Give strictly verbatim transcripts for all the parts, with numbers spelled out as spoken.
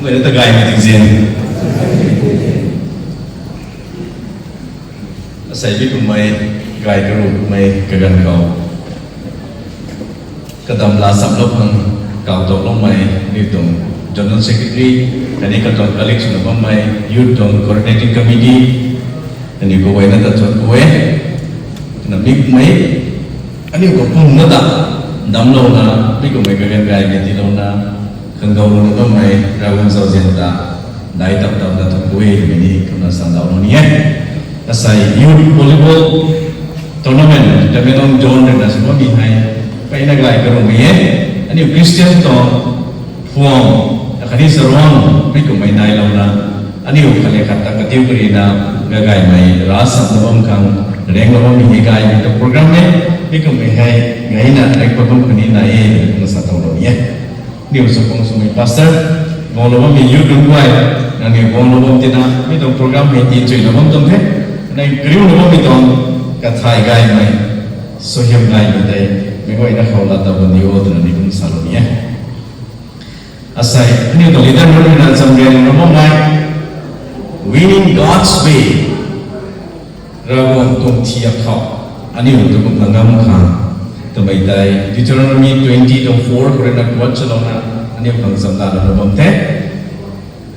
Mei ta gaymei tingzin. Asei bi kummei, gay karu kummei kaganv khou kadam la samlou khang kau tauloumei, aniu tuang General Secretary, khatni katuang colleague swna bammei, Youth tuang Coordinating Committee, aniu kaguayna ta thuan ku e. Na mi kummei, aniu kapumna ta damclouna, mi kummei kaganv gaymei tiilouna, khanggou lou bammei, Ravguangc zauzian ta dai tap tap na thuan ku e twmei ni kumna sandauhlou ni e. Asei Youth Volleyball Tournament, Tamenglong Zone ruina sw bammei hei, mpeyna gay karumei e. Aniu Christian tuang phuam, khatni charuang, mi kummei nailouna, aniu khat le khat ta katiu karina, gagaymei ra samna bam khang, renglou bammei hei gaymei tuang program e, mi kummei hei, gayna rengpat bam khatni nai e, kumna sa tauhlou ni e. Aniu chakhwang swmei pastor, guanglou bammei youth nunc guay, nangniw guanglou bam tina, mi tuang program hei tichuylou bam tuang the, nang kariulou bammei tuang, kathai gaymei, suaihiam gaymei tei, meic guayna khou laa ta bam ni o twna ni kum salou ni e. Asei, aniu tuang leader nunc ruina chamrianlou bammei, Winning God's Way, Ravguangc tuang thiak khou, aniu tu kumna ngam khang, twmei tei Deuteronomy twenty tuang four khou ruina quote salouna, aniu khang chamdalou bam the.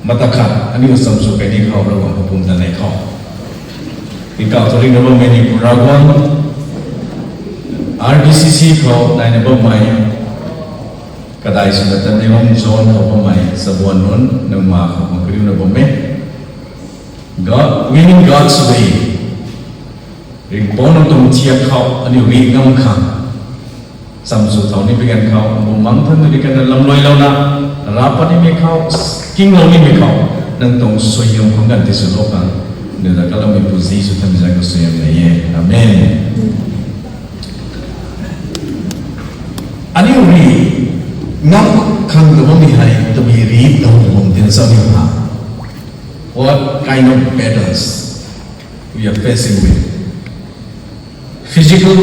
Mata khat, aniu cham sw kei ni khou Ravguangc kapumtan nei khou, tingkauh thu ringlou bammei Manipur Ravguangc, R B C C khou naina bammei, kadai swna Tamenglong Zone khou bammei chabuan nunc, nangma khou mak kariuna bam e. God, Winning God's Way, Ringhpouc nang tuang thiak khou aniu rih ngam khang, cham sw thau ni pui ganv khou, Bumaengh Nthanmei rui kana lamluailouna, rav pat nimei khou, kinglou nimei khou, nang tuang suaihiam khang ganv ti swlou khang, aniu ta kaloumei pu Jisu Nthanmei zanc khou suaihiam nei e. Amen. Aniu rih ngam khang ta bammei hei, tabui rih dau bam tina sa ni ha. What kind of battles we are facing with? Physical,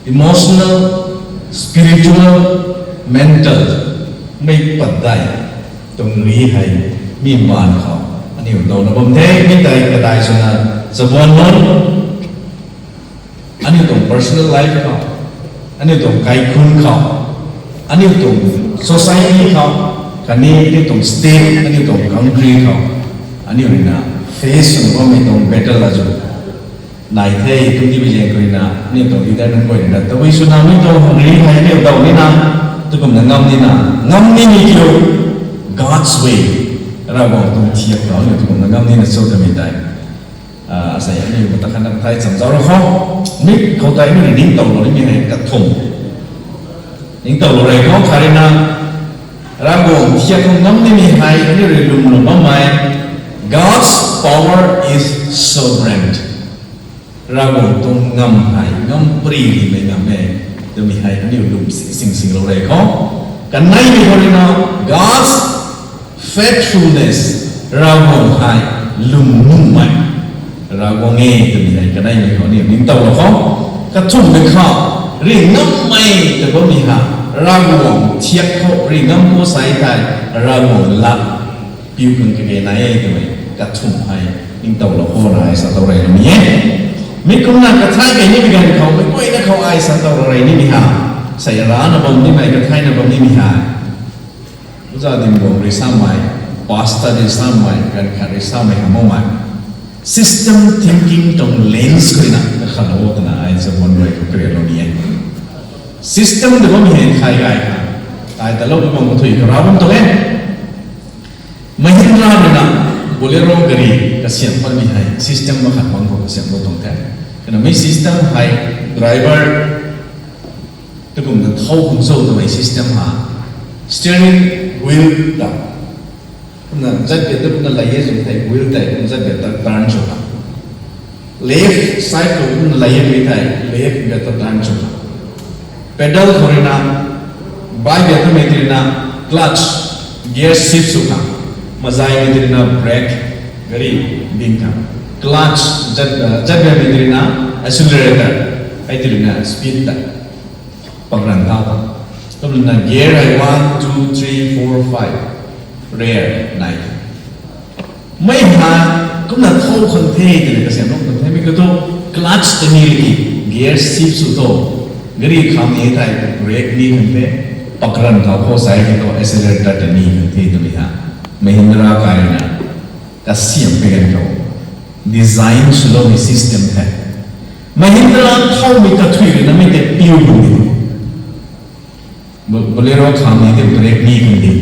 emotional, spiritual, mental, mei pat dai tuang rih hei, mi mbaanv khou aniu dauna bam the, mi tei kadai swna chabuan nunc, aniu tuang personal life khou, aniu tuang kaikhunc khou, aniu tuang society khou, khatni aniu tuang state, aniu tuang country khou, aniu ruina face swna bammei tuang battle azu nai the, kum ti bi zaeng khou ruina, aniu tuang leader nunc guay ruina tabui swna mi tuang rih hei aniu dau nina, tukumna ngam nina, ngam nimei kiu, God's way, Ravguangc tuang thiak khou aniu tukumna ngam nina cho twmei tei, asei aniu mata khat na kathai cham zauclou khou, mi khou tei aniu rui ningtowlou nimei hei kathumh, ningtowlou rey khou khat ruina, Ravguangc thiak khou ngam nimei hei aniu rui lwmlou bammei, God's power is sovereign. Ravguangc tuang ngam hei ngam pary rimei ngam e twmei hei aniu lwm sing sing singlou rey khou, kaneimei khou ruina, God's faithfulness, Ravguangc hei lwm nuhmei Ravguangc e twmei hei kaneimei khou aniu ningtowlou khou, kathumhmei khou, rih ngammei ta bammei ha, Ravguangc thiak khou rih ngam khou sa thei, Ravguangc lat piu khang kage nai e twmei kathumh hei ningtowlou khou na ai sa tow rey nimei e. Mi kumna kathai kei nimei ganv khou, meic guayna khou ai sa tow rey nimei ha, sei rana bam nimei, kathai na bam nimei ha, Oja Dinbam rui samei, pastor rui samei, ganv khat rui samei ha makmei, system thinking tuang lens khou ruina kakhanlou o twna ai chabuan rui khou karialou ni e. System ta bammei hei thay gay kha, ai talou bam kathui kara bam tuang e. Mahindra ruina Bolero gari kasiam patmei hei system makhat bang khou kasiamlou tuang the. Kumna mi system hei driver tukumna thau khang cho twmei system ha, steering wheel ta, kumna zat be ta kumna lei e zun thei wheel tei kumna zat be ta turn sw kha, left side khou kumna lei e mei thei left be ta turn sw kha, pedal khou ruina, bike be twmei ti ruina clutch, gear shift sw kha, mazaymei ti ruina brake, gari ding kha, clutch, zat, zat bemei ti ruina accelerator, hei ti ruina speed ta pakran tau kha. Kumna gear hei one, two, three, four, five. prayer nai. Mei ha, kumna thau khang the, tena kasiam lou khang the, mi ka tu clutch tani liki, gear shift sw tho, gari kham ni thai, brake ni khang the, pakran thau khou sai ki tho, accelerator tani khang the, twmei ha. Mahindra kai na, kasiam pe kan tho. Design swloumei system the. Mahindra thaumei kathui rui na mei tei piu bam di. Bo-, Bolero kham ni tei brake ni khang di.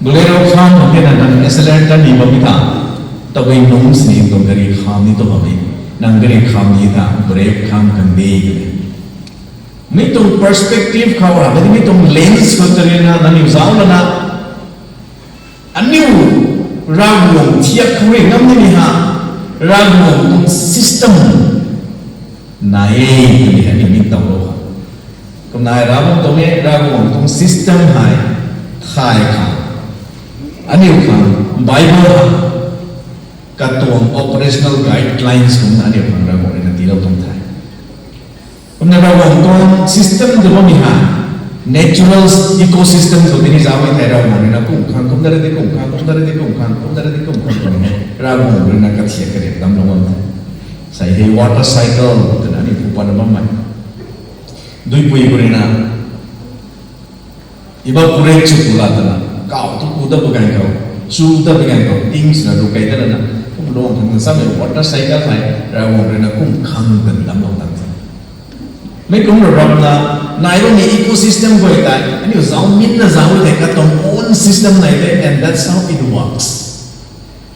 Bolero kham khang tei na nang accelerator ni bam mi ta. Tabui nung sini tuang gari kham ni tu bam mi. Nang gari kham ni ta brake kham khang di. Mi tuang perspective khou ra, mi tuang lens khou tari na, nang niw zauc lana. Aniu Ravguangc thiak khou rui ngam ni mi ha, Ravguangc tuang system nai e, twmei aniu ningtow lou ha. Kumna Ravguangc tuang e, Ravguangc tuang system hei, thay khang, aniu khang Bible ha, katuang operational guidelines kumna aniu khang Ravguangc rui na tiilou tuang the. Kumna Ravguangc tuang system tu bammei ha, natural ecosystem khou tini zauc e thei Ravguangc rui na kum khang, kum da rui di kum khang, kum da rui di kum khang, kum da rui di kum khang twmei hei Ravguangc rui na kathiak kariak damlou bam the. Sai hei water cycle twna aniu phu patna bammei. Duipui khou rui na evaporate sw ku la twna, kau tu ku da bu ganv khou, chu da bu ganv khou, ting swna ru kei da lana, kum luang khang samei water cycle hei Ravguangc rui na kum khang twna damlou tan the. Mei kum rui rapna, nai bammei ecosystem guay tei aniu zauc minna zauc e thei katuang own system nai the, and that's how it works.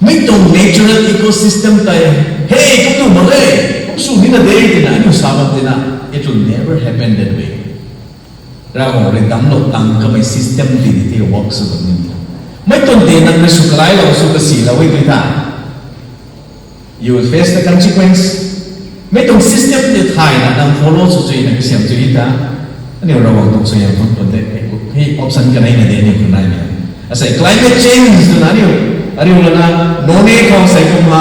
Mi tuang natural ecosystem tei, hey, kum tu mak e, kum sw nina de, twna aniu sa bam tina, it will never happen that way. Ravguangc rui damclou tang kamei system li di tei work sw bam ni. Mei tuang tei nang rui sw kalailou, sw kasilou e tui tha, you will face the consequence. Mei tuang system tei thayna nang follow sw chuina kasiam chui ta. Aniu Ravguangc tuang suaihiam phang pun tei, hei option kaneina de aniu khou nai ni. Asei climate change twna aniu, ariu lana, Noney khou sei kumna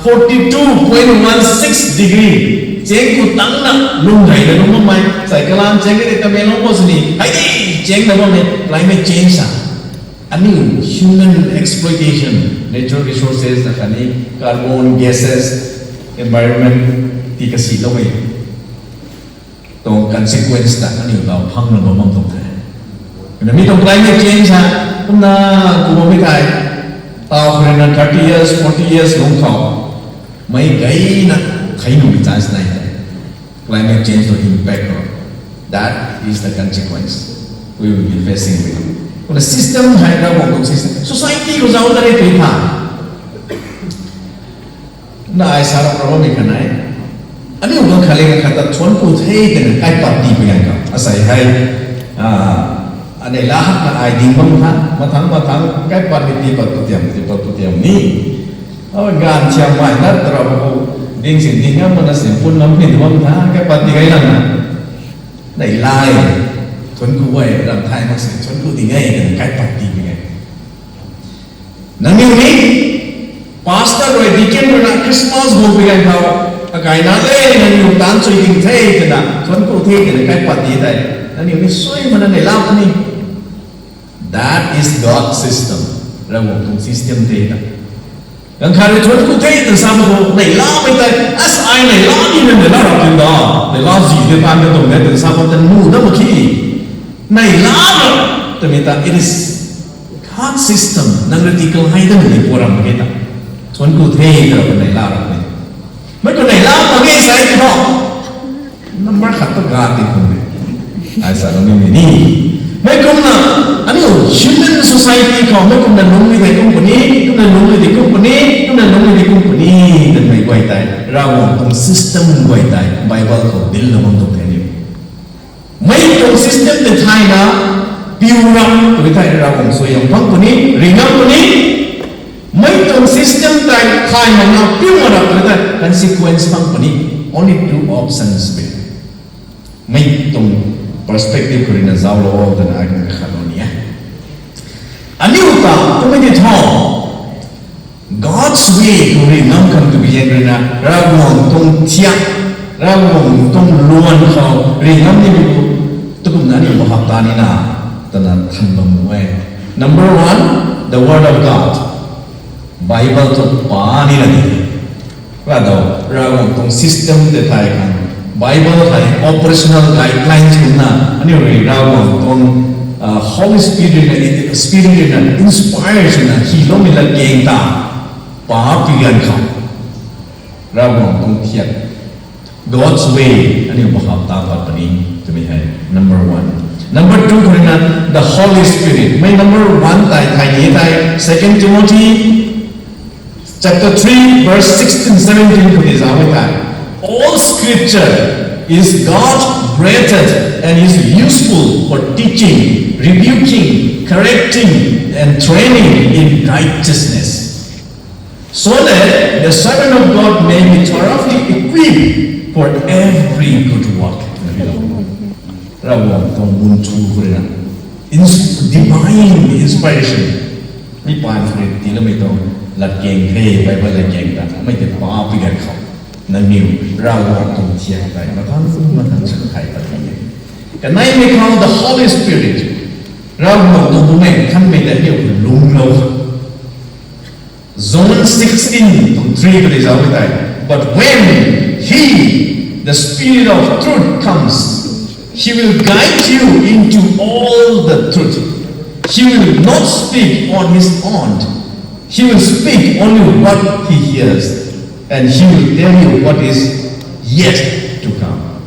forty two point one six degree cheng khou tangna lung gayna lung bammei, sei kalam cheng e tei Tamenglong khou sini, hei di chengna bammei climate change a. Aniu human exploitation, natural resources na khatni carbon gases, environment ti kasiloumei tuang consequence ta aniu taw phangna bam bam tuang the. Kumna mi tuang climate change ha, kumna kubammei thei, taw khou rui na thirty years, forty years lung khou, mei gayna thei nuhmei chance nai the. Climate change tuang impact khou. That is the consequence we will be facing with. Kumna system hei Ravguangc tuang system, society khou zauc ta rei tui tha. Na ai sa rap rap bammei khat nai. Aniu bang khat le khat ta thuanc ku the twna kaipat ti pui ganv khou, asei hei, anei la hakna ai ding bam tha, mathangc mathangc kaipat ni tipat tu tiam, tipat tu tiam ni. Ganv thiammei na tarap khou ding sin ding ngam mana sin pun ngam pin bam tha, kaipat ti gay lana. Nei lai, thuanc ku e, ram thay mak si thuanc ku ding e twna kaipat ti pui ganv. Nangniw ni, pastor rui, deacon rui na Christmas guang pui ganv khou, akaina le nangniw taanc chui ding the twna, thuanc ku the twna kaipat ti tei, nangniw ni suai mana nei la puni. That is God system. Ravguangc tuang system the ta. Ganv khat rui thuanc ku the twna sa mak khou, nei lamei tei, as ai nei la ni na nei la rap tin da, nei la zi de tan ka tuang de twna sa mak ta nu da mak khe. Nei la rap twmei ta, it is God system, nang rui ti kalai da ni pua ram mak khe ta. Thuanc ku the twna nei la rap ni. Mei khou nei la mak ge sai ti khou. Number khat tu ga ti khou ni. Ai sa lou ni ni. Mei kumna, aniu human society khou, mei kumna nunc ni tei company, kumna nunc ni tei company, kumna nunc ni tei company, twmei guay tei, Ravguangc tuang system guay tei, Bible khou dil na bam tuang the ni. Mei tuang system tei thayna, piu rap, tui thei Ravguangc suaihiam phang puni, ringam puni, mei tuang system tei thay makna piu ma rap tui thei consequence phang puni, only two options be. Mei tuang perspective khou rui na zauclou twna ai kum kakhatlou ni e. Aniu ta kummei ti thu, God's way khou rui ngam khang tu bian rui na, Ravguangc tuang thiak, Ravguangc tuang luan khou rui ngam ni bu, tukumna aniu mahak ta ni na, twna than bam nu e. Number one, the Word of God. Bible tu pa ni na di. Rado, Ravguangc tuang system tei thay khang. Bible hei operational guidelines kumna, aniu rui Ravguangc tuang, uh, Holy Spirit na, Spirit na inspire swna, hyloumei lat keng ta, pa pi gan khou. Ravguangc tuang thiak. God's way, aniu bahap ta pat puni, twmei hei, number one. Number two, khou rui na, the Holy Spirit. Mei number one tei, thai ni tei, Second Timothy chapter three, verse sixteen, seventeen khou tei zauc e tei. All scripture is God breathed and is useful for teaching, rebuking, correcting, and training in righteousness, so that the servant of God may be thoroughly equipped for every good work. Ravguangc tuang bun chu khou rui na. Ins-, divine inspiration. Mi pan khou rui tiiloumei tuang lat keng the, Bible lat keng ta. Mei tei pa pi gan khou. Nangniw Ravguangc tuang thiak tei, mathang mathang sw thai pat ni. Kaneimei khou the Holy Spirit. Ravguangc tuang Bumaengh Nthanmei tei aniu lungclou. John sixteen tuang three khou tei zauc e tei. But when he, the Spirit of truth comes, he will guide you into all the truth. He will not speak on his own. He will speak only what he hears, and he will tell you what is yet to come.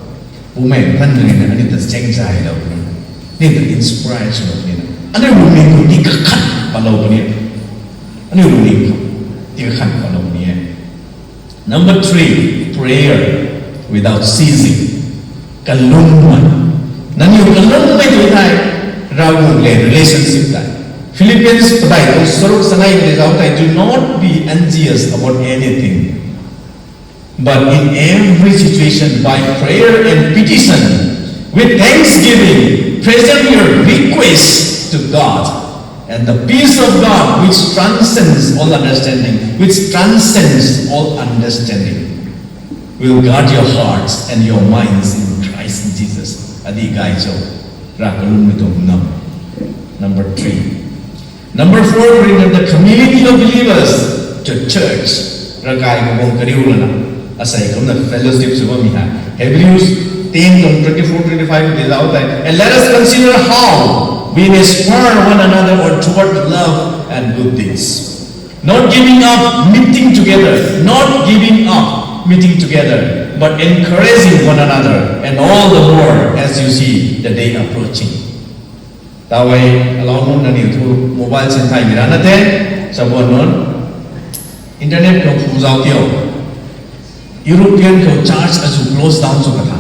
Bumaengh Nthanmei na aniu ta changzay lou puni. Aniu ta inspire swlou puni. Aniu lungning khou tii kakhat patlou puni. Aniu lungning khou tii kakhat patlou puni e. Number three, prayer without ceasing. Kalungmei. Nangniw kalungmei tu thei, Ravguangc le relationship tei. Philippians padeih tuang charuk sanei khou tei zauc tei, do not be anxious about anything. But in every situation, by prayer and petition, with thanksgiving, present your requests to God. And the peace of God, which transcends all understanding, which transcends all understanding, will guard your hearts and your minds in Christ Jesus. Adi gay cho, Rav kalungmei tuang ngam. Number three. Number four, bring up the community of believers, the church. Ravkai khou guang kariu lana, asei kumna fellowship sw bammei hei. Hebrews ten, twenty-four, twenty-five khou tei zauc tei. And let us consider how we may spur one another on toward love and good deeds. Not giving up meeting together, not giving up meeting together, but encouraging one another, and all the more as you see the day approaching. Tawei, alou nunc nangniw thu mobile sin thaymei rana the, sabuan nunc, internet khou phu zauc tio. European khou church azu close down sw ka tha.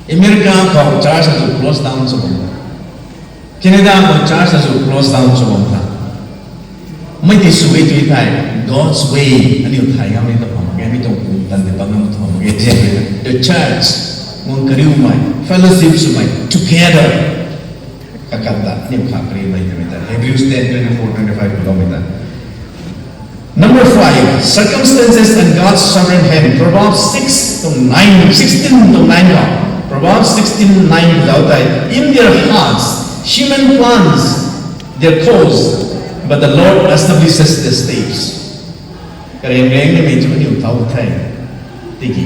America khou church azu close down sw bam tha. Canada khou church azu close down sw bam tha. Mei tei sw e tui thei, God's way, aniu thay ngam ni ta pam ge, mi tuang pum tan de bam ngam ta pam ge, the church, guang kariumei, fellowship swmei, together. Kakat ta, aniu kha kariumei twmei ta. Hebrews ten, twenty-four, twenty-five khou loumei ta. Number five, circumstances and God's sovereign hand. Proverbs six to nine, sixteen to nine ka. Proverbs sixteen nine zauc tei, in their hearts, human plans their course, but the Lord establishes their steps. Kareng reng nimei thu aniu thau the. Tiki,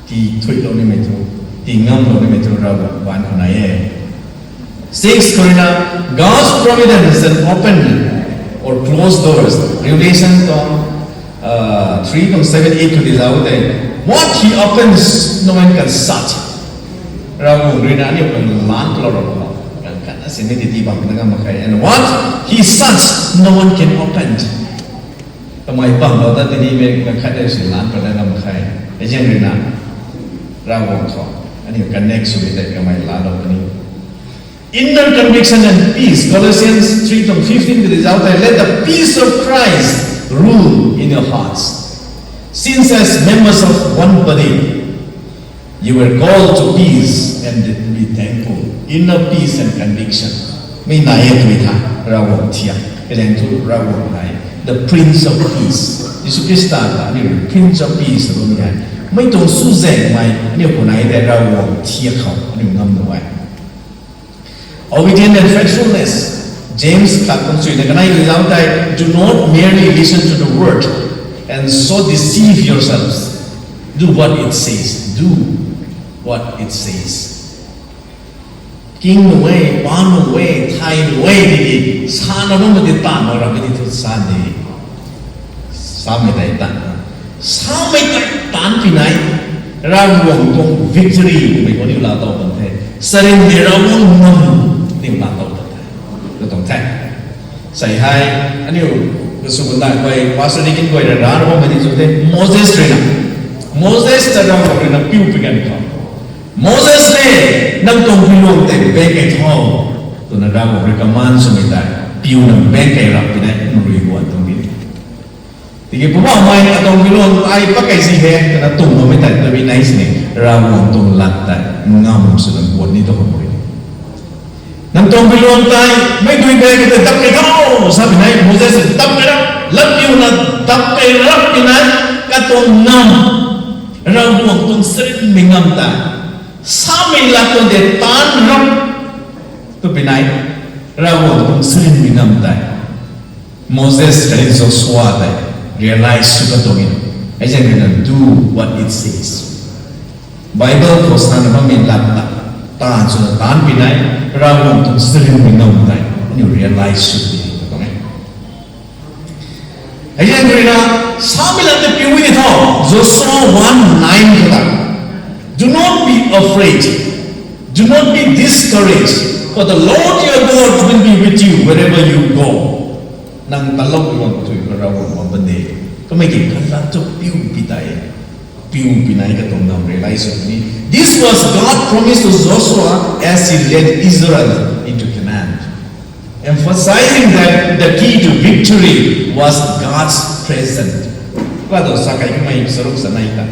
ti thuilou nimei thu, ti ngamlou nimei thu Ravguangc baan khou nai e. Six khou rui na, God's providence and open or closed doors. Revelation tuang, uh, three tuang seven, eight khou tei zauc tei. What he opens, no one can shut. Ravguangc rui na aniu khang lan palou rap khou, kan kan na sin ni ti ti bam na ngam mak khe. And what he shuts, no one can open. Kamei bam lou ta tini mei kan khat de sin lan pat na ngam mak khe. Azian rui na, Ravguangc khou aniu connect sw tei kamei lan lou puni. Inner conviction and peace. Colossians three tuang fifteen khou tei zauc tei, let the peace of Christ rule in your hearts. Since as members of one body, you were called to peace and be thankful. Inner peace and conviction. Mei nai e tui tha, Ravguangc thiak. Kalen thu Ravguangc nai. The Prince of Peace. Jisu Khrista ta aniu Prince of Peace ta bam e. Mei tuang suzangmei, aniu khou nai de Ravguangc thiak khou, aniu ngam nuh e. Obedience and faithfulness. James khat tuang chuina kanei tu zauc tei, do not merely listen to the word and so deceive yourselves. Do what it says. Do what it says. King nu e, pa nu e, thai nu e, tiki sana bam di tan mak ra di thu sa de. Samei tei tan. Samei tei tan pinai. Ravguangc tuang victory mei khou niw laa tow kan the. Sarin de Ravguangc nam niw laa tow kan the. Ka tuang the. Sei hei, aniu, kasw bundai guay, Pastor Deacon guay ra ra ra bam di chu the. Moses rui na. Moses ta Ravguangc rui na piu pi kan khou. Moses le, nang tuang piluang tei bang kei tho, twna Ravguangc rui command swmei tei, piu nang bang kei rap pinai, nang rui guan tuang di. Tiki Poubauhmei atuang piluang ai pat kei si he, twna tuang bammei tei, tabui nai sini, Ravguangc tuang lat tei, ngam swna guan ni tuang bam rui. Nang tuang piluang tei, mei dui bang kei tei dap kei tho, sa pinai, Moses dap kei rap, lat piuna dap kei rap pinai, katuang ngam, Ravguangc tuang sarinmei ngam tei, samei lat tuang de tan rap, tw pinai, Ravguangc tuang sarinmei ngam tei. Moses khatni Joshua tei realize sw katuang e. Hei zaeng rui na do what it says. Bible khou sana bammei lat ta, ta chuna tan pinai, Ravguangc tuang sarinmei ngam tei, aniu realize sw di katuang e. Hei zaeng rui na, samei lat tei piu di tho, Joshua one nine khou ta. Do not be afraid. Do not be discouraged. For the Lord your God will be with you wherever you go. Nang talou guang tui ka Ravguangc bam pan de. Kamei ki kalat tu piu pi tei. Piu pinai katuang ngam realize sw ni. This was God promised to Joshua as he led Israel into Canaan. Emphasizing that the key to victory was God's presence. Kado sa kai kamei saruk sa nai ta.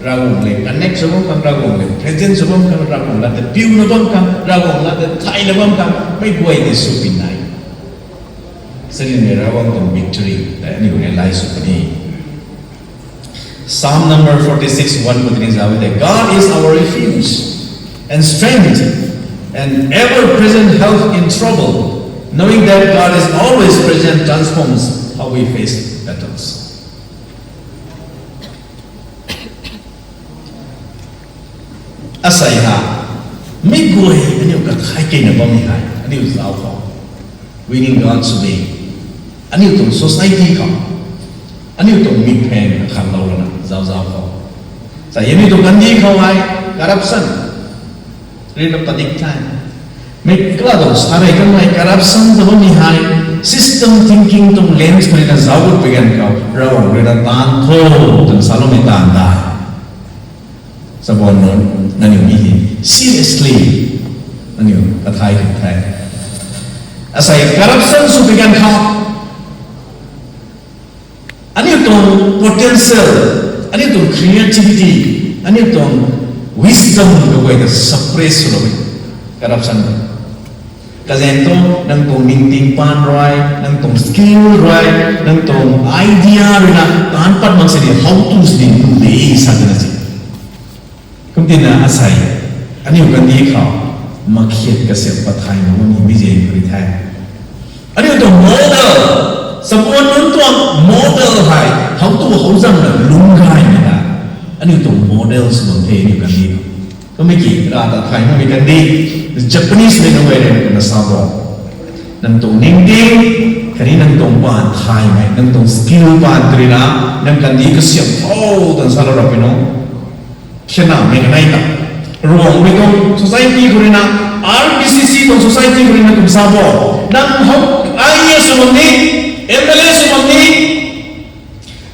Ravguangc le connect sw bam khang, Ravguangc le present sw bam khang, Ravguangc lat tei piuna bam khang, Ravguangc lat tei thayna bam khang, mei guay tei sw pinai. Sarinmei Ravguangc tuang victory tei aniu realize sw puni. Psalm number forty-six, one khou tini zauc e, God is our refuge and strength, an ever-present help in trouble. Knowing that God is always present transforms how we face battles. Asei ha, mei guay aniu kathai keyna bammei hei aniu zauc khou, winning God sw be, aniu tuang society khou, aniu tuang mikpheng khanlou lana zauc zauc khou, sa aniu tuang kandih khou hei corruption rui na padik the. Mei kala tuang sa rei kanmei corruption ta bammei hei system thinking tuang lens khou rui na zauc gut pi ganv khou Ravguangc rui na taanv tho twna saloumei taanv ta. Sabuan nunc, nangniw mi hei seriously nangniw kathai hei the. Asei corruption sw pi ganv khou aniu tuang potential, aniu tuang creativity, aniu tuang wisdom kaguay ta suppress swlou e. Corruption ta. Kazaeng thu, nang tuang ningting paan rui, nang tuang skill rui, nang tuang idea rui na taanc pat mak sini, how to sini, nu de sa tina si. Kumtina asei, aniu kandih khou, makhiat kasiam pathaymei ni mi zaeng khou rui the. Aniu tuang model, sabuan nunc tuang model hei, how to how zam na lungc gaymei na. Aniu tuang model sw bam the aniu kandih khou. Kamei ki, ra ta thay makmei kandih, Japanese mei nunc guay rui na sa bo. Nang tuang ningting, khatni nang tuang paan thaymei, nang tuang skill paan tei rui na, nang kandih kasiam tho twna salou rap pui no. Khenamei kanei ta. Ruangmei tuang society khou rui na, R B C C tuang society khou rui na kum sa bo. Nang how I A S sw bam ni, M L A sw bam ni,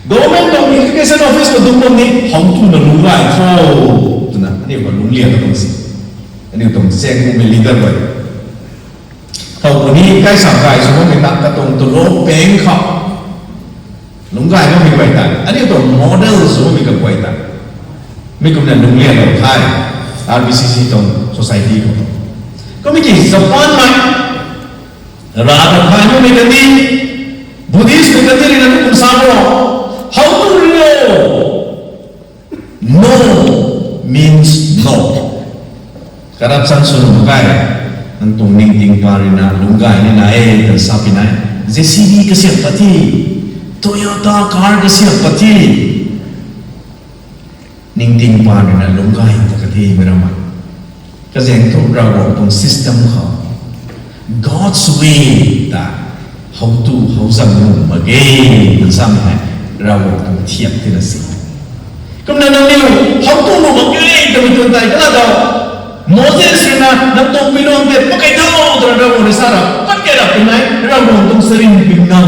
government tuang education office khou dungc bam ni, how to na lungc gay tho twna aniu khou lungc lian na bam si. Aniu tuang chengmei leader guay. Khou puni kai sa gay sw bammei ta katuang talou peng khou lungc gay bammei guay ta. Aniu tuang model sw bammei kaguay ta. Mi kumna lungc lianlou the, R B C C tuang society khou. Kumna ki Japan mei, ra ta thay makmei kandih, Buddhist mei kandih rui na kum sa bo. How to rule? No means no. Corruption sw nuh mak ge. Nang tuang ningting pa rui na lungc gay ni nai e twna sa pi nai. J C B kasiam pat the, Toyota car kasiam pat the. Ningting pa rui na lungc gay ta ka the mei ramei. Kazaeng thu Ravguangc tuang system khou God's way ta how tu how zang nuh mak ge twna samei hei Ravguangc tuang thiak tina si. Kumna nangniw how tu nuh mak ge twmei tuang tei kala tho. Moses rui na nang tuang puilung tei pakai tho twna Ravguangc rui sa ra pat key ra pi nai, Ravguangc tuang sarin pi ngam.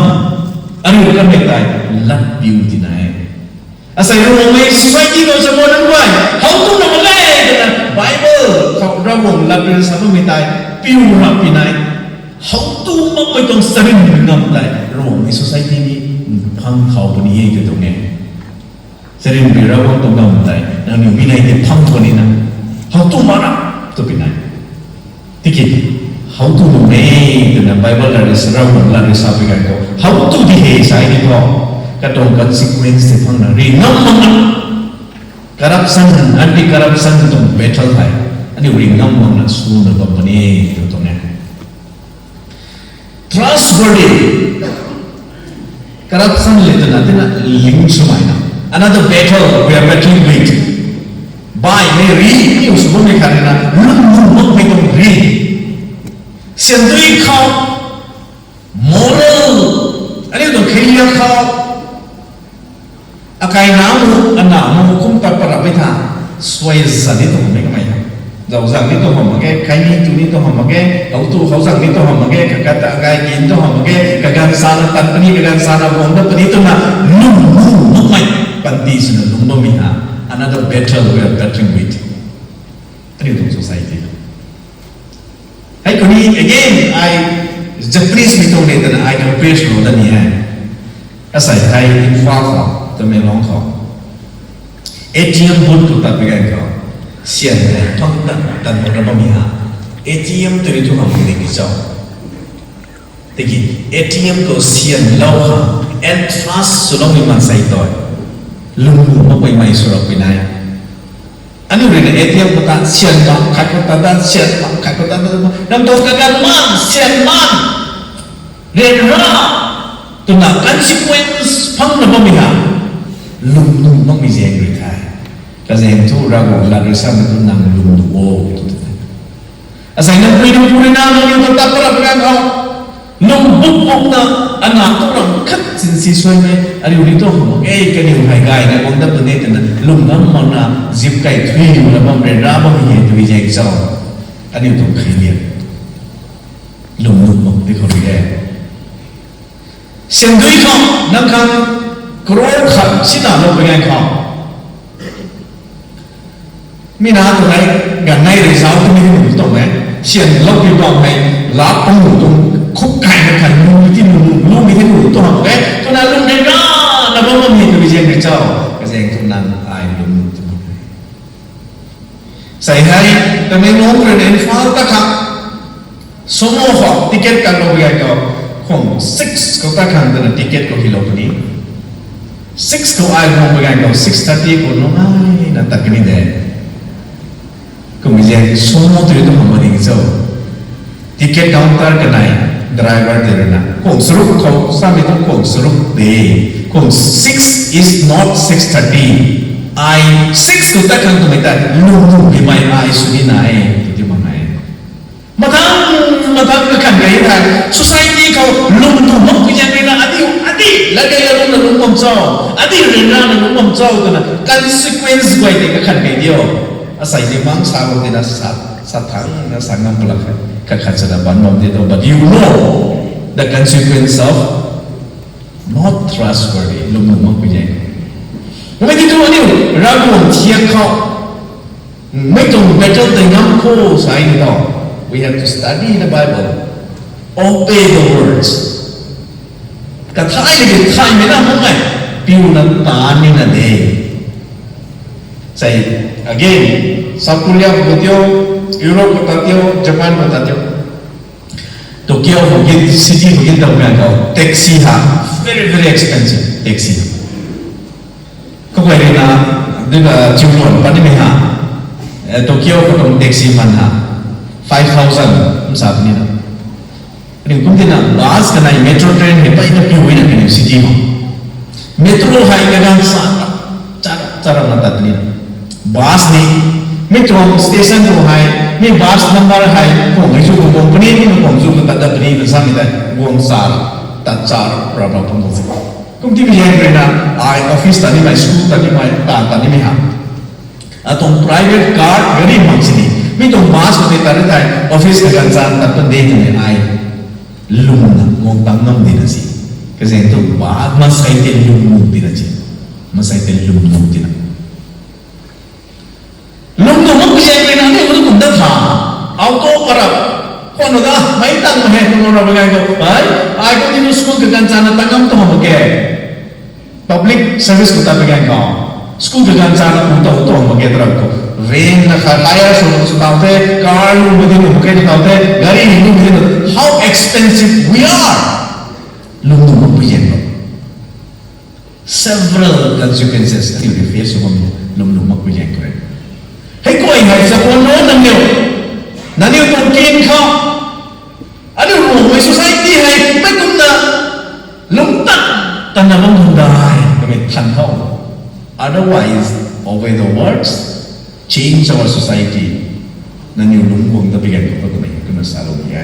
Aniu kanmei tei lat piu ti nai. Asei Ravguangc mei society khou sa mo nang guay how tu nuh mak ge twna Bible khou Ravguangc lat rui sa bammei tei piu ra pi nai. How tu makmei tuang sarin pi ngam tei Ravguangc mei society ni phang khou puni e tw tuang e. Sarin pi Ravguangc tuang ngam tei nangniw mi nai tei phang khou ni na how tu mak ra tw pi nai. Tiki how tu nuh e twna Bible lat rui sa, Ravguangc lat rui sa pi ganv khou how tu di he sa ni thu katuang consequence tei phang na ri ngam mak na. Corruption, anti-corruption tuang battle hei aniu ri ngam mak na sw na bam puni tw tuang e. Trustworthy. Corruption le twna tina ling swmei na. Another battle we are battling with. Baihmei ri, aniu sw bammei khat rui na lwm nuh makmei tuang ri. Siandui khou, moral, aniu tuang kheiliak khou, akai na mu, ana mu kum pat pat rap e tha, suai zan ni tuang hamh mak ge kamei. Zau zang ni tuang hamh mak ge, kai ni tu ni tuang hamh mak ge, how tu how zang ni tuang hamh mak ge, kakat ta akai kin tuang hamh mak ge, kaganv sana tat puni, kaganv sana guang dat puni twna lwm nuh makmei panty swna lungc bammei ha. Another battle we are battling with. Aniu tuang society. Hei kuni again, ai Japanese mei tuang le twna ai compare sw dat ni e. Asei hei Imphal khou, Tamenglong khou A T M booth khou tat pi ganv khou, syan hei thang tan tan mak ra bammei ha. A T M tei thu hamh ni ki cho. Tiki A T M khou syan lou ha, entrust swloumei maansei tei lwm nuh makmei mei sw rap pi nai. Aniu rui na A T M khou ta syan bam khat khou ta, ta syan bam khat khou ta, nang tuang kaganv man, syan man, ryanra twna consequence phang na bammei ha. Lwm nuh makmei zaeng rui the. Kazaeng thu Ravguangc lat rui samei thu nang lwm nuh o tw the. Asei nang pui nang pu rui na nangniw ta tat pat rap ganv khou, lwm buk buk na, ana tu ram khat sin si suaimei, aniu ni tu hamh mak e, kaniw hei gayna guang dat puni e twna lwm ngam mak na, zip kai thui na bam ryanra bam ni e tw zaeng cho. Aniu tuang kheiliak lwm nuh mak di khou rui e. Siandui khou nang khang crore khat sinalou pi ganv khou, mi na tu hei, ganv nei rui zauc twmei hei nuh tuang e. Syan lou pi bam hei, laa pang nuh tuang, khuk kai na khat nuh ti nuh nuh, lu mi hei nuh tuang hamh e. Twna lwm ryanra na bam bam ni tw zaeng rui cho. Kazaeng thu nang ai lwm nuh tuang e. Sei hei, Tamenglong rui na Imphal ta khang, sumo khou ticket kanlou pi ganv khou, khwang six khou ta khang twna ticket khou hilou puni. Six khou ai guang pi ganv khou six thirty khou nung ai na tat kani de. Kummei zaeng sumo tei tu hamh mak ding cho. Ticket counter kanei driver tei rui na khwang charuk khou samei tu khwang charuk de. Khwang six is not six thirty. Ai six khou tat khang twmei ta lwm nuh nimei ai sw ni nai e tw ti mak nai. Mathang, mathang kakhan kei thei, society khou lwm nuh makpui zaeng rui na adi, adi lat kei lat lwm na lwm bam cho, adi ryanra na lwm bam cho twna consequence guay tei kakhan kei dio. Asei ni mang sa bam tina sa, sa thang na sa ngam pw lak khe. Kakhat swna ban bam di tho, but you know the consequence of not trustworthy, lwm nuh makpui zaeng. Kummei ti thu aniu Ravguangc thiak khou mei tuang battle tei ngam khou sa ni tho. We have to study the Bible, obey the words. Kathay ni tei thaymei na makmei, piuna taan ni na de. Sei, again, South Korea khou tio, Europe khou ta tio, Japan khou ta tio, Tokyo khou gin, city khou gin tau ganv khou taxi ha, very very expensive taxi. Khou guay rui na, duiba chiuluan pat nimei ha, Tokyo khou tuang taxi man ha, five thousand sa puni na. Aniu kum tina bus kanei metro train hei peyna piu na kaniw city ma. Metro hei kaganv sa chara chara na tat puni na. Bus ni, mi tuang station tu hei, mi bus number hei, kuang hei zu kuang company ni kuang zu kuang tat tat puni na sa mi tei, kuang sa tat chara ra ra pun zi. Kum ti mi hei na, ai office ta nimei, school ta nimei, ta ta nimei ha. Atuang private car gari mak sini. Mi tuang bus ko tei tari tei office kaganv chan tat pan de twmei ai lwmna guang tang ngam di na si. Kazang tu ba masei tei lwm lwm di na si. Masei tei lwm lwm di na. Lwm lwm mak kazang rui na ni kum da tha. Auto para. Khwan da, mei tang ma hei kum ra ba ngai ko. Ai, ai ko ni nu school kaganv chan na tang ngam tu ma ke. Public service khou tat pui ganv khou, school kaganv chan na kum ta hu tuang mak ge tw ram khou, van na khat hire sw sw tau the, car lu ma di lu mak ge tw tau the, gari ni lu ma di lu, how expensive we are. Lwm lwm mak pui ganv khou, several consequences aniu rui face sw bam lwm lwm mak pui ganv khou rui. Hei kuay hei sa kuan no nangniw, nangniw tuang kin khou, aniu Ruangmei society hei mei kumna lungc tat tana bam hwn dai kamei than tho. Otherwise, obey the words, change our society. Nangniw lungc guang ta pui ganv khou kamei kumna salou ni e.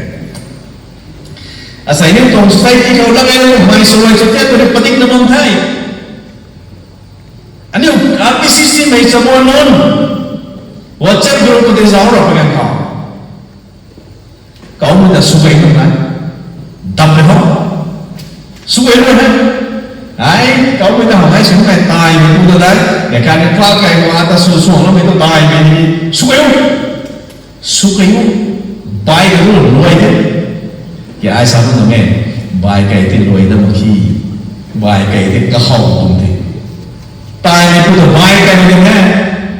Asei niw tuang society khou lak e, mei swluai sw tiat tu ni padikna bam the. Aniu R B C C mei chabuan nunc WhatsApp group khou tei zauc ra pui ganv khou, kaumei ta sw gay nunc nai, dap e tho. Sw gay nunc he. Ai, kaumei ta hau nai sw kai taimei pu ta dai. Mechanic pa kai khou ata sw suangloumei tu taimei ni sw gay o. Sw kai o. Bai kai o luai the. Ki ai sa tu na me. Bai kai tei luai da mak khe. Bai kai tei kahow tum the. Taimei pu ta bai kai ni the.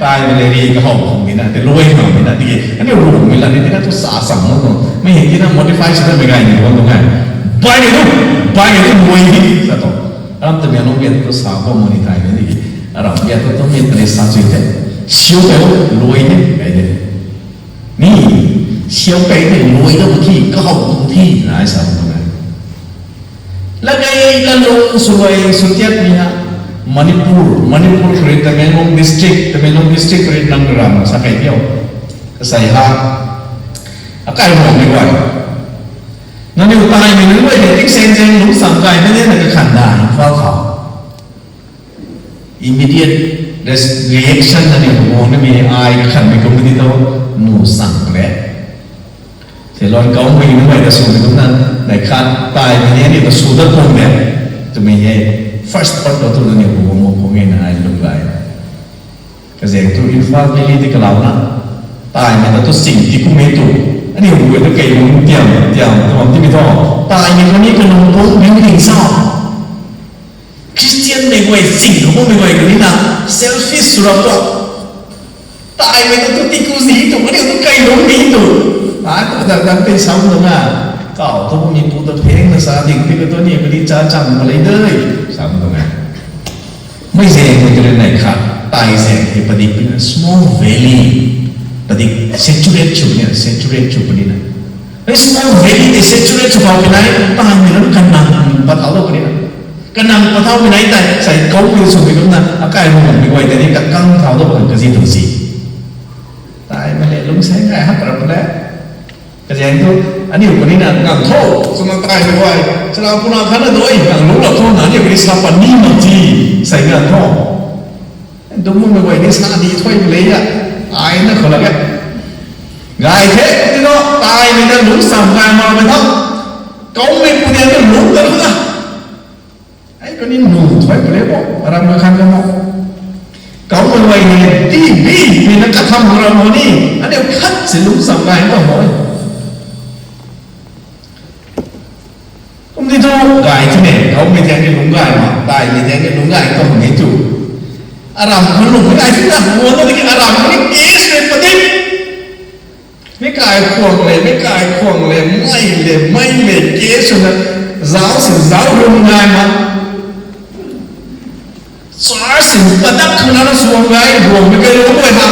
Taimei le ri kahow tum ni na. Tei luai na mi na tiki. Aniu Ruangmei la ni tina tu sa sam mo tu. Mei hei tina modify sw ta mei gay ni tuang tu he. Bai ni tu. Bai ni tu luai ni sa tu. Ram ta mi alung biat tu sa bam mo ni taimei ni. Aram biat tu tu mi tani sa chui the. Siu kai o luai ni kai the. Ni, siu kai tei luai da mak khe, kahow tum the, na ai sa bam tuang e. Lak e, kalung swluai sw tiat ni ha. Manipur, Manipur khou rui Tamenglong district, Tamenglong district khou rui nang ram sa kai diu. Kasei ha. Akai Ruangmei guay, nangniw taimei nunc guay hei tik seng seng lungc sam kai mei ni na kakhan da, Imphal khou. Immediate res-, reaction na ni guang na mi ai kakhanmei kum ni tu, nu sang le. Tei lon kaumei nunc guay ta swmei kum na, nai khat taimei ni ni ta sw dat tuang de. Twmei hei first thought tu na ni guang mo kum e na ai lung gay. Kazang tu Imphal Valley tei kalauna, taimei ta tu sing ti kummei tu, aniu guay tu kei lung tiam tiam tu bam timei thu, taimei khou ni kalung tu building sa. Christian mei guay, sing khou bammei guay kani na, selfish sw rap tu. Taimei ta tu tiku zi tu, aniu tu kai lung ni tu. Ai tu dan dan tei sam tu na. Kau tu mi pu ta pheng na sa ding pi ka tu ni kani cha chang ma lei de. Sam tu na. Mei zaeng khou tu rui nai khat, tai zaeng hei padik puni na small valley, padik saturate sw puni na, saturate sw puni na. Hei small valley tei saturate sw pau puni na, taimei ram kanang pathau lou puni na. Kanang pathau puni na tei, sai kaumei swmei kumna, akai Ruangmei guay tei ni kakang thau lou puni kazi tu si. Taimei le lungc saeng kai hak rap le. Kazang tu, aniu kani na ngang tho, swna taimei guay, chara puna khat na doi, ngang lungc rap tho na, aniu kani sa pat ni mak ti, sai ngang tho. Dum mumei guay ni sa di thuy le ya, ai na khou lak e. Gay the, ti no, taimei na lungc sam gay makmei tho. Kaumei pu ni na lungc ta lou na. Ai kani nu thuy puni bo, aram kakhan ka mo. Kaumei guay ni, ti bi, mi na katham ram ho ni, aniu khat si lungc sam gay ta mo. Kum ni thu gay the ne, kaumei tei ni lungc gay ma, taimei tei ni lungc gay ta mo ni tu. Aram khou lungc gay the na, mo na tiki aram khou ni case le padik. Mi kai khuang le, mi kai khuang le, mei le, mei le, case swna, zauc si zauc lungc gay ma. Church si padak khou na na suang gay, Ruangmei kai lungc guay ha.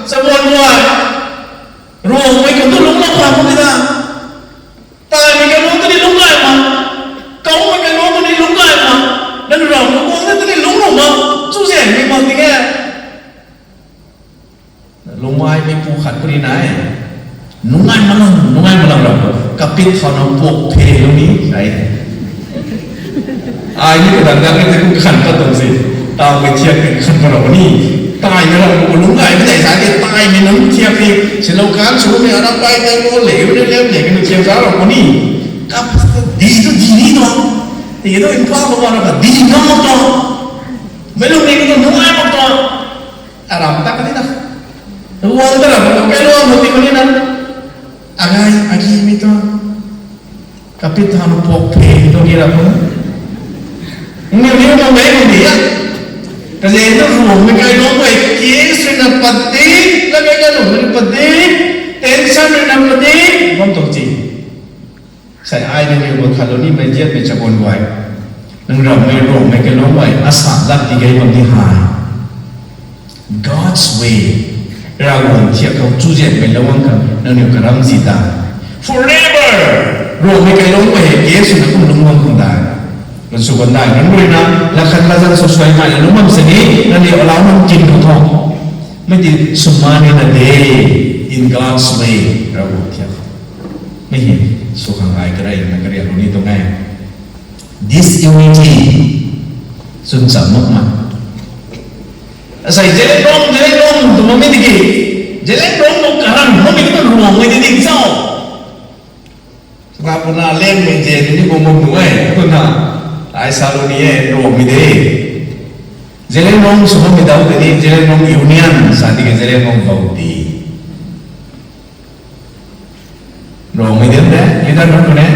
Chabuan guay, Ruangmei khou tu lungc lou kha kum ni na. Lungmei mi pu khat puni nai. Nungai malang, nungai malang ram. Kapit khou nang puak phe lou ni, ai. Ai ni kadan dan ni te kum khan pat tuang si. Tau mei thiak ni khan pat rau ni. Tai na ram ko lungmei mi dai sa ke tai mei nang thiak ni. Silou kan sw mei aram pai tai ko le, u ne lem le, kanu thiak sa rau ko ni. Kap di tu di ni tu. Ti tu in pa ko na ka di na mo tu. Mei lung ni ko nungai mo tu. Aram tak ni na. Wang ta ram ko kai lou mo ti ko ni na. Agai, agi mi tu. Kapit than puak phe tu ni ram ko. Ni ni mo mei ni ya. Kaze na ruang mei kai lou mei ki sui na pati, la kai na lou mei pati, tension na pati, bam tu ti. Sai ai ni ni mo thalou ni mei ziat mei chabon guay. Nang ram mei ruang mei kai lou mei, asa lat ti gai bam ni hai. God's way. Ravguangc thiak khou chu zianmei lou ang khang nangniw karam zi ta. Forever! Ruangmei kai lou mei hei ke sw na kum lung bam khang dai. Kan sw kan dai. Kan rui na, lakhat lazan sw suai ngai na lung bam sini, nangniw alau nang kin khou tho. Mei ti sw ma ni na de, in God's way, Ravguangc thiak khou. Mei hei, sw khang ai karai na kariak lou ni tuang e. Disunity. Chwn cham mak ma. Asai Zeliangrong, Zeliangrong tu mamei tiki. Zeliangrong tu karam, mamei tu ruang mei di ding sao. Saka puna leng mei zen ni bum bum nu e, puna. Ai sa lu ni e, ruang mei de. Zeliangrong sw mamei dau tini, Zeliangrong Union, sa tiki Zeliangrong bau ti. Ruang mei de, leader nunc khou ne.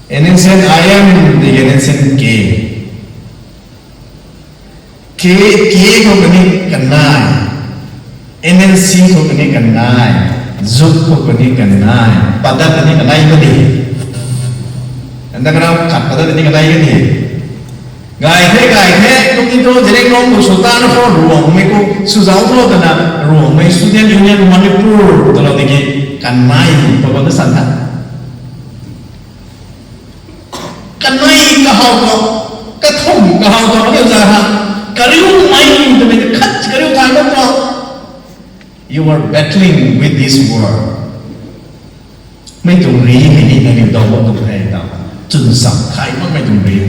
N S N I M, tiki N S N K. K, K khou kani kanei. N N C khou kani kanei. Zuk khou kani kanei. Padat kani kanei kani. Anda kana kat padat kani kanei kani. Gay the, gay the, kum ni tu, Zeliangrong khou sw ta na khou, Ruangmei khou, sw zauc khou tana, Ruangmei Student Union Manipur, tana tiki, kanei, pa bam na san tha. Kanei kahaw khou, kathumh kahaw khou, kaniw za ha, kariu mei, twmei ta khat, kariu thay mak khou. You are battling with this world. Mei tuang ri hei ni nangniw daw bam tuang the ta. Chwn cham khai makmei tuang ri.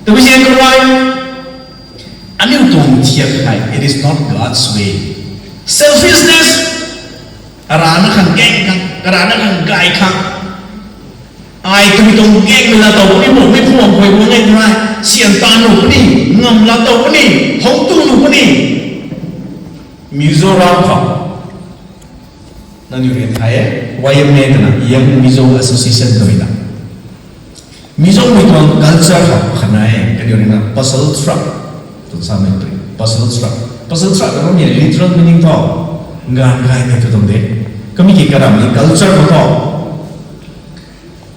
Tabui zian khou rui, aniu tuang thiak hei, it is not God's way. Selfishness. Arana khang gaeng khang, arana khang gay khang. Ai twmei tuang gaengmei la tow puni, mukmei phuam khuay guang e tw e. Sian ta nu puni, ngam la tow puni, hou tu nu puni. Mizoram khou. Nangniw rui thay e, Y M A twna, Young Mizo Association twmei ta. Mizomei tuang culture khou khat nai e, kaniw rui na puzzle truck. Tw samei tw, puzzle truck. Puzzle truck ta bammei literal meaning thu, nganv gaymei tw tuang de. Kamei ki karamni culture khou thu.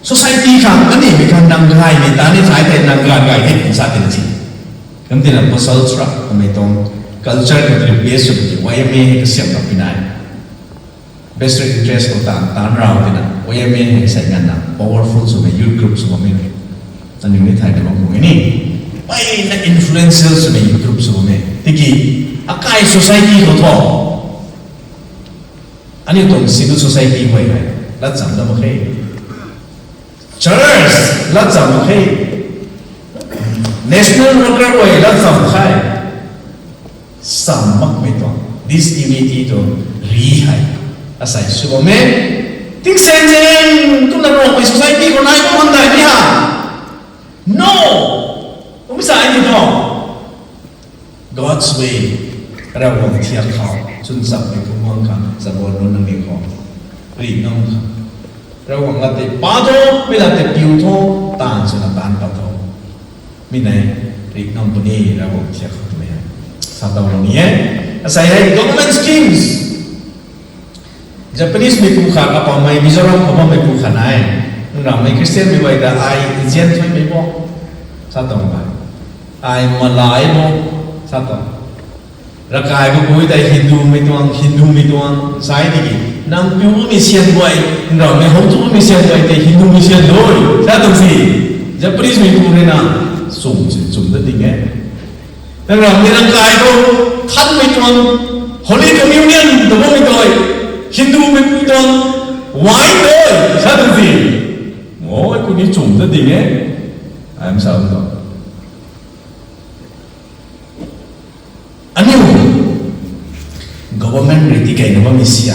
Society khang, aniu mei khang nang gaymei ta ni thay tei nang nganv gay the, sa tina si. Kam tina puzzle truck, kamei tuang culture khou rui base sw tiki, Y M A hei kasiam tak pui nai. Vested interest khou taanv, taanv rau tina, Y M A hei sai nganvna, powerful swmei youth group sw bammei. Nangniw ni thay tw bam khou ni. Mpeyna influential swmei youth group sw bammei. Tiki, akai society khou thu. Aniu tuang civil society guay hei, lat cham dat mak khe. Church, lat cham mak khe. National worker guay, lat cham khe. Cham makmei tuang, disunity tuang ri hei. Asai sw bam e. Tingsaengzaeng, kumna Ruangmei society khou nai bam han dai ni ha. No! Kum sa ni tuang. God's way, Ravguangc thiak khou, chwn cham mei khou guang khang, chabon nunc nangniw khou. Ri ngam khang. Ravguangc lat tei pa tho, mi lat tei piu tho, taanv swna taanv pat tho. Mi nei, ri ngam puni, Ravguangc thiak khou twmei. Sa taw lou ni e. Asai hei, government schemes. Japanese mei pu khat, apaumei Mizoram khou bammei pu khat nai. Nramei Christian mei guay ta ai zian thuimei bo. Sa tuang ba. Ai malai bo. Sa tuang. Rakai khou pui tei Hindu mei tuang, Hindu mei tuang. Sai tiki. Nang piu mi sian guay. Nramei hou tu mi sian guay tei Hindu mei sian doi. Sa tuang si. Japanese mei pu rui na. Sum si, sum ta ding e. Nang ramni nang kai khou, thanmei tuang, Holy Communion ta bammei tei, Hindu mei pui tuang wine tei sa tu ti. Ngoi kuni chum ta ding e. Ai sa tu. Aniu government rui tikeina bammei sia.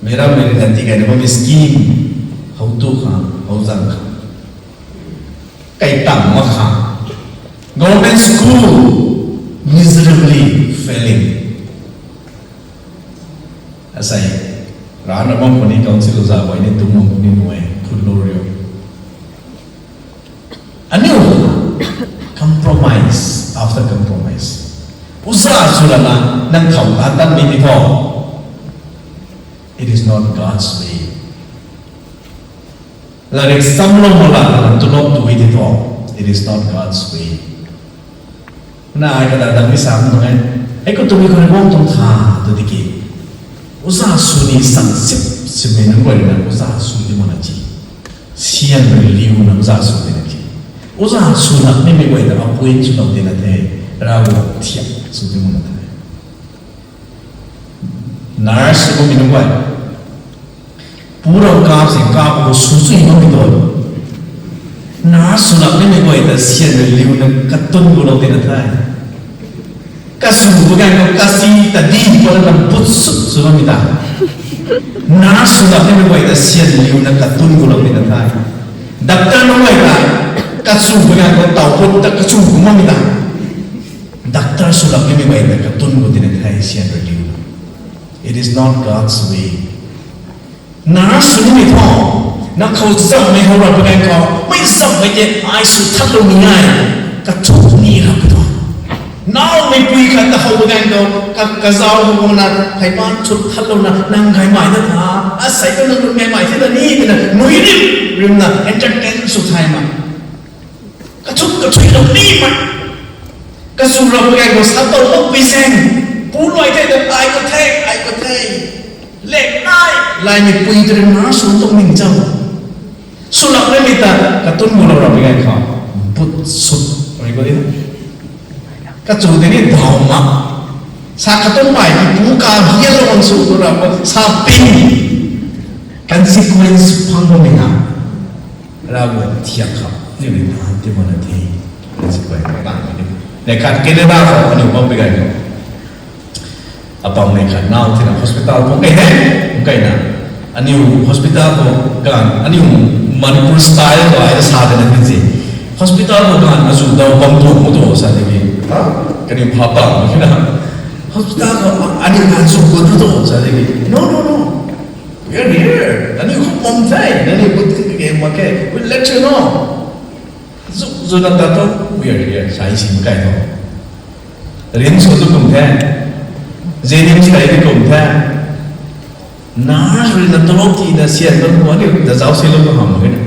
Meic rammei rui tikeina bammei scheme. How tu kha, how zang kha. Kai tang mak kha. Government school miserably failing. Asei, rana bam puni council za bai ni tung bam puni nuai, phut lo rio. Aniu, compromise after compromise. Uza sw lana, nang khou na tan mi ni tho. It is not God's way. Larik samlou mala na tulop tui ti tho. It is not God's way. Na ai kada dang ni sam nung e. Ai ko tumi ko bom tuang tha tu tiki. Uza sw ni sang sip sip mei nunc guay na uza sw ti mana chi. Sian rui liu na uza sw ti na chi. Uza sw nak ni mei guay na appoint sw lou ti na the. Rav thiak sw ti mana the. Nurse sw mi nunc guay. Purou kap si kap ko sw sw i bam mi tho. Nurse sw lak nimei guay ta sian rui liu na katun gu lou ti na the. Kasw bu ganv ko kasi ta di ko na but sw sw bam mi ta. Nurse sw lak nimei guay ta sian liu na katun gu lou ti na the. Doctor nunc guay ta kasw bu ganv ko tau put ta kasw bu bam mi ta. Doctor sw lak nimei guay ta katun gu ti na the sian rui liu. It is not God's way. Nurse sw nimei thu, nang khou zammei how rap ganv khou, mei zammei tei ai sw thaklou ni ngai, kathuk ni rap tho. Naumei pui khat ta how ganv khou, ka, kazau khou na, phey pan sw thaklou na, nang gaymei na tha, asei tu nang nunc gaymei the na ni, twna, nui rim, rim na, entertain sw thay ma. Kathuk kathui lou ni ma. Kasw rap ganv khou sa tow makpui zaeng. Pu luai the ta ai ko the, ai ko the. Lek nai, laimei pui tei rui na sw tuang ning cham. Sw lak nimei ta, katun gu lou rap ganv khou. But sut, ai ko di. Kachu tei ni daw ma. Sa katun bai ki pu ka hian lou ang sw tu rap sa ping. Consequence phang bam ni na. Rav thiak khou, ni rui na ti mana the. Consequence phang bam ni. Neih khat Canada khou aniu bam pi ganv khou. Apam neih khat nau thina hospital phung kei he, phung kei na. Aniu hospital khou ganv, aniu Manipur style khou ai sa de na ti si. Hospital khou ganv azu daw bam tu mu tu sa de ki. Ha? Kaniw pha bam ki na. Hospital khou aniu ganv zu gu tu tu sa de ki. No, no, no. We are here. Nangniw khou bam the, nangniw khou tin kage mak khe. We'll let you know. Zu, zu na ta tu, we are here. Sai sim kai tu. RIMS khou tu kum the. JNIMS kai tu kum the. Nurse rui na tolop tina sian bam khou aniu ta zauc silou tu ham mak khe na.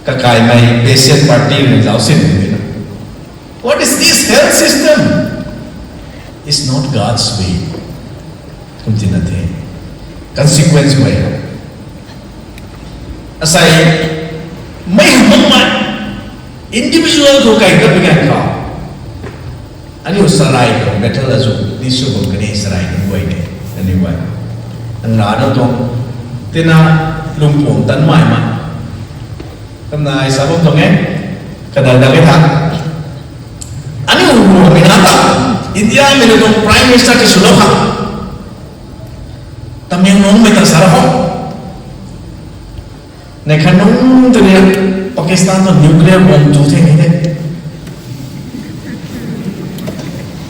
Kakaimei patient party rui na zauc silou tu na. What is this health system? It's not God's way. Kum tina the. Consequence way. Asei, mei hum makmei, individual khou kai tat pi ganv khou. Aniu sarai khou, metal azu, ni sw bam kani sarai ni guay ni, ani guay. Ang na na tuang, tina lungpuang tan mai ma. Kamna ai sa bam tuang e, kadal dal e tha. Aniu ruhmei na ta, India mei na tuang Prime Minister ki swlou kha. Tamenglong mei ta sa ra ho. Neih khat nung tu ni Pakistan tuang nuclear bomb tu the ni the.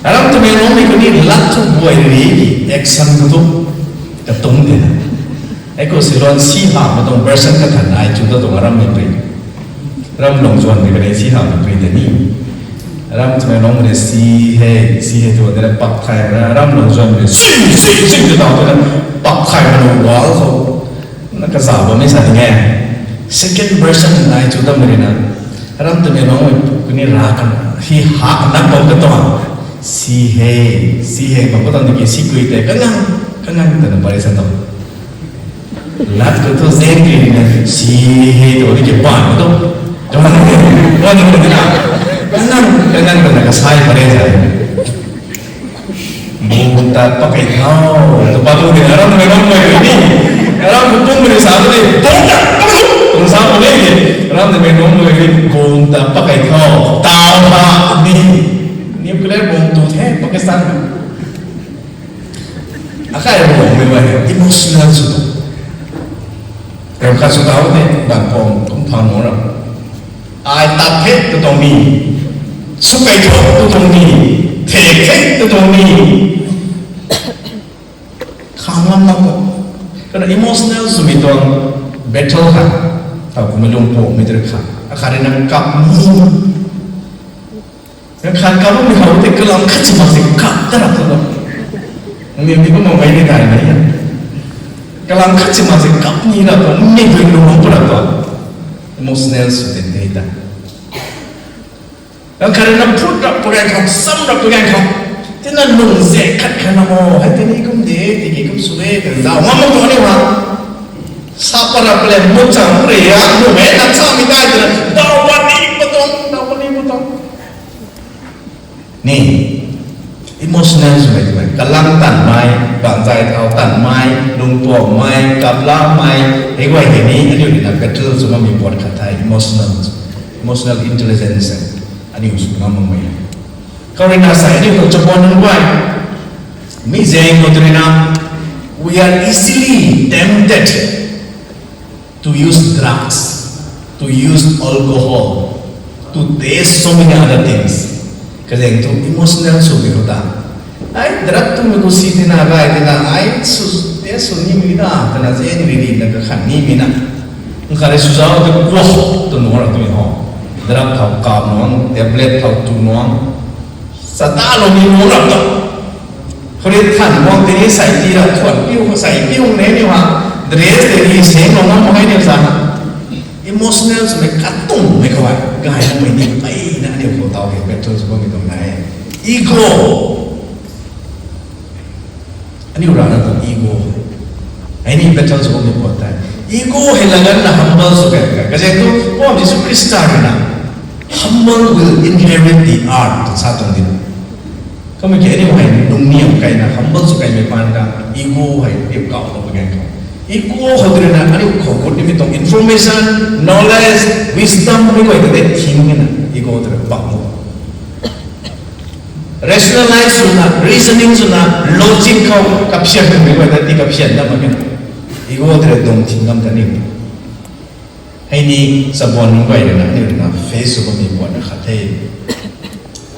Aram Tamenglong mei kuni lat thu guay ri ki action khou tu katung the na. Ai khou si luan si ha ma tuang version kathan ai chu ta tuang aram ni pui. Ram Lungzuanmei kani si ha ma pui de ni. Aram Tamenglong mei si he, si he tu de pak thai na, Ram Lungzuanmei si, si, si tu tau tu na pak thai na wall khou. Na kaza bammei sa ding e. Second version ai chu ta mei na. Aram Tamenglong mei kuni ra kan hi ha kan bam ka tuang. Si he, si he bam ka tuang ni ki si kui tei kangang, kangang twna pari sa tuang. Lat khou tu zeng ki ni si he tu ni ki pan khou tu. Kangang, kangang twna kasai pari sa. Pakai thau, tu pa tu ni, aram na nong mai ni. Aram ku pum ni sa ni, pum ta, pum ta, pum sa pum ni. Aram na nong mai ni, pum ta pakai thau, tau ha ni. Nuclear bomb tu the, Pakistan. Akai bomb mai mai, emotional su. Ram khat su tau ni, ban pom, kum thau nong ram. Ai tat the tu tuang ni, sw kai thu tu tuang ni, thek the tu tuang ni. Kham ngam mak khou. Kana emotional swmei tuang battle kha. Tau kumei lung pumei tei kha. Akhat rui na kap ni. Khat kap mei how tei kalam khat si mak si kap ta rap tu. Nangniw ni kumna mei ni gay na ya. Kalam khat si mak si kap ni rap tu. Nangniw dui lung pum rap tu. Emotional sw tin tei ta. Khat rui na phut rap pui ganv khou, sam rap pui ganv khou. Tina lung ze khat khat na mo, hei tini kum de, tiki kum sw e, twna zauc ngam mak tuang ni ha. Sa pat rap pui le, muchang rui ya, lung e, nang samei kai twna, daw pat ni patong, daw pat ni patong. Ni, emotional swmei twmei, kalang tanmei, bangzay thau tanmei, lungpuammei, kaplamei, hei guay hei ni, aniu rui na battle sw bammei puat khat the, emotional, emotional intelligence, aniu sw ngam makmei. Khou rui na sa, aniu khou chabuan nunc guay, mi zaeng khou tu rui na, we are easily tempted to use drugs, to use alcohol, to taste so many other things. Kazaeng thu emotional swmei khou ta. Ai, drug twmei khou si tina gay tina, ai, su, taste sw nimei ta, twna zaeng riri na kakhan nimei na. Nkhat rui sw zauc tu kuak, tu nuang rap twmei ho. Drug thau kap nuang, tablet thau tu nuang. Sa ta lou ni nuang rap ta. Khou rui than nuang tei ni sai ti rap thuan piu, sai piu ne ni ha. Dress tei ni seng lou ngam mak hei ni sa. Emotional swmei katuangmei khou ai, gay makmei ni mpeyna aniu khou tau hei battle sw bammei tuang nai e. Ego. Aniu rana tuang ego. Hei ni battle sw bammei puat tei. Ego hei laganna humble sw kai kai. Kazaeng thu, Pu Jisu Khrista rui na, humble will inherit the earth, tw sa tuang di. Kumna ki aniu hei lungniam kaina humble sw kaimei paan ka, ego hei aniu kauhlou pui ganv khou. Ego khou tu rui na aniu khou gut nimei tuang information, knowledge, wisdom mei guay ta tei thing na ego tu rui bak mo. Rationalize swna, reasoning swna, logic khou kaphian twmei guay ta ti kaphian na mak khe na. Ego tu rui dong thing ngam ta ni. Hei ni chabuan nunc guay rui na aniu rui na face sw bammei puat na khat the.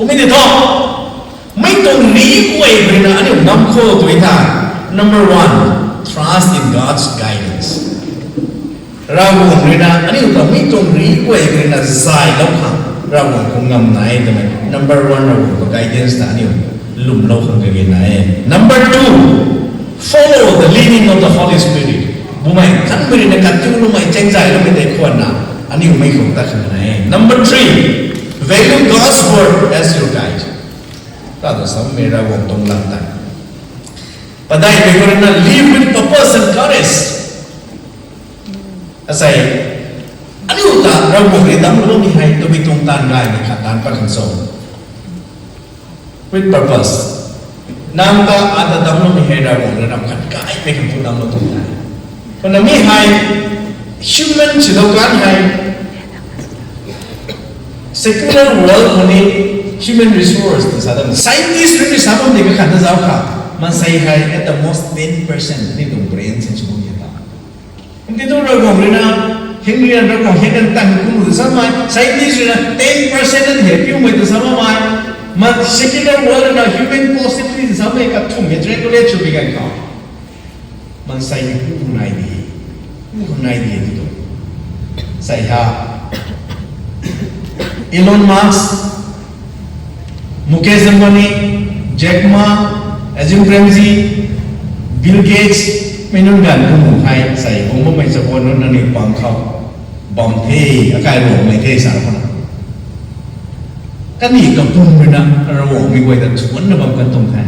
Kummei tei thu, mei tuang ri guay rui na aniu ngam khou tu tha. Number one, trust in God's guidance. Ravguangc rui na aniu ta mei tuang ri guay rui na zaylou khang, Ravguangc khou ngam nai twmei. Number one, Ravguangc khou guidance ta aniu lwmlou khang kage nai. Number two, follow the leading of the Holy Spirit. Bumaengh Nthanmei rui na katu numei chaeng zayloumei tei khwan na, aniu mei khou ta khang nai. Number three, value God's word as your guide. Ta ta samei Ravguangc tuang lat tei. Padeih pei khou rui na live with purpose and courage. Asei, aniu ta Ravguangc rui damcloumei hei twmei tuang taanv gaymei khat taanv pat khang cho. With purpose. Nang ta ata damcloumei hei Ravguangc rui ram khat gaymei khang thu damclou tuang the. Kumna mi hei human sidau kan hei secular world khou ni human resource ta sa dam. Scientist rui ni sa bam di kakhat ta zauc kha. Maansei hei at the most ten percent ni tuang brain sin sw bam ni ta. Kumti tu Ravguangc rui na, Henry Ravguangc hei kan tang kum lu samei, scientist rui na ten percent na hei piumei tu samei, ma secular world na human possibility samei kathumh hei calculate sw pi kan khou. Maansei ni pu nai di, pu nai di tu. Sai ha. Elon Musk, Mukesh Ambani, Jack Ma, Azim Premji, Bill Gates, mei nunc ganv kum hei sai kum bammei chabuan nunc na ni pang khou bam the, akai Ravguangc mei the sa khou na. Kaniw kapwm rui na Ravguangc mei guay ta thuanc na bam kan tuang the.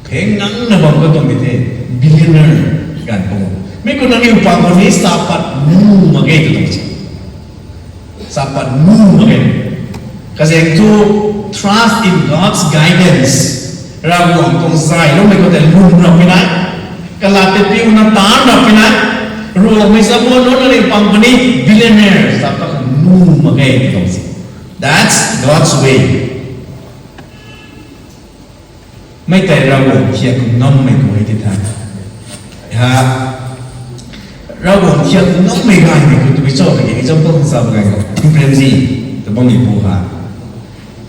Pheng nang na bam kan tuang di the, billionaire ganv kum. Mei khou nangniw pang khou ni sa pat mu mak ge tu tuang se. Sa pat mu mak ge. Kazaeng thu trust in God's guidance. Ravguangc tuang zayloumei khou tei lwm rap pui nai. Kalat tei piuna taanc rap pui nai. Ruangmei sa bo nunc na ri pang puni billionaire sa ta khang nu mak ge tuang si. That's God's way. Mei tei Ravguangc thiak ngammei khou hei ti tha. Ha, Ravguangc thiak ngammei gaymei khou tabui cho tiki example sa ba ganv khou Premji ta bammei pu ha.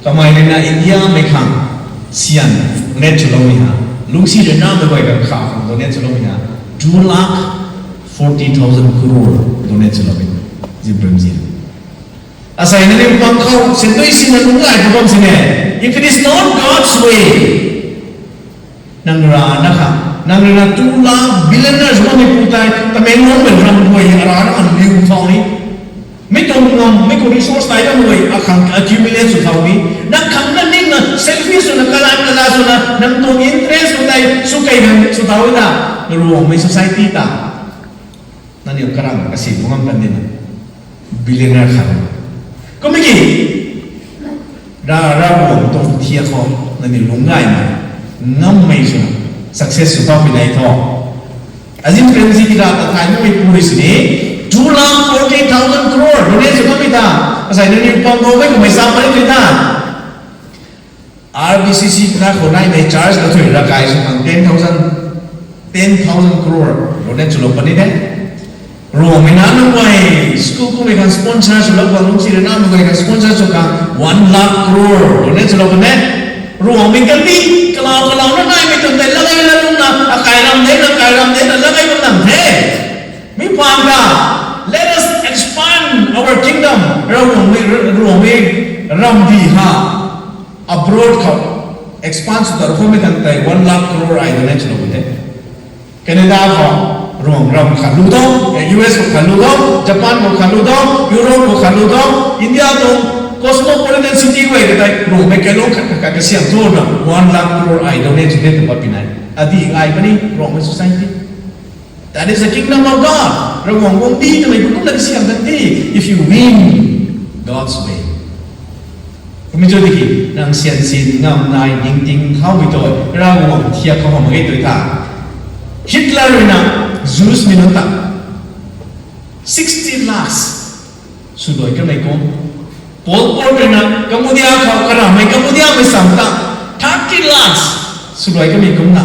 Kamei rui na India mei khang sian donate swloumei ha. Lungsi rui na mei guay kan kha khang donate swloumei ha. Two lakh forty thousand crore donate swloumei. Zin Premji. Asei na rim pang khou sentui sina nunc gay pu bam sini. If it is not God's way, nang rana kha, nang rui na two lakh billionaires bammei pu tei, Tamenglong mei ram guay arana kan liu thau ni. Mi tuang ngam, mi khou resource tai bam guay akhang accumulate sw thau ni. Nang khang na ning na selfish swna kalan kalan swna nang tuang interest sw tei sw kei nang sw thau na. Ruangmei society ta. Nangniw karam kasi bungam kan dina. Billionaire khat. Kumiki. Ra, Ravguangc tuang thiak khou nangniw lungc gaymei ngammei swna success sw tau pui nai tho. Azin Premji ki ra ta thay mei puri sini two lakh forty thousand crore donate sw tau pui ta. Asei nangniw pang bo mei kumei sa pari pui ta. R B C C na khou naimei church kathui rakai sw khang ten thousand, ten thousand crore donate swlou puni de. Ruangmei na nunc guay school kummei khang sponsor swlou bam, lungsi rui na nunc guay khang sponsor sw khang one lakh crore donate swlou puni de. Ruangmei kandih kalau kalau na naimei tun tei lagai la lungna akai ram de na, akai ram de na lagai bam nang the. Mi paan ta, let us expand our kingdom. Ravguangmei, Ravguangmei ram di ha. Abroad khou expand sw ta rui khoumei tang tei one lakh crore ai donate swlou pui the. Canada khou Ruang ram khat lu tho, U S khou khat lu tho, Japan khou khat lu tho, Europe khou khat lu tho, India tuang cosmopolitan city guay ka tei Ruangmei kailung khat khat kasiam tho na one lakh crore ai donate sw the tw pat pui nai. Adi ai puni Ruangmei society. That is the kingdom of God. Ravguangc guangcdic twmei kum kumna kasiam kan the, if you win God's way. Kumna cho tiki, nang sian sin ngam nai ningting thaumei tu, Ravguangc thiak khou mak ge tw ta. Hitler rui na Jews mei nunc ta sixty lakhs swluai kamei kum. Pol Pot rui na Cambodia khou karamei Cambodia mei sam ta thirty lakhs swluai kamei kumna.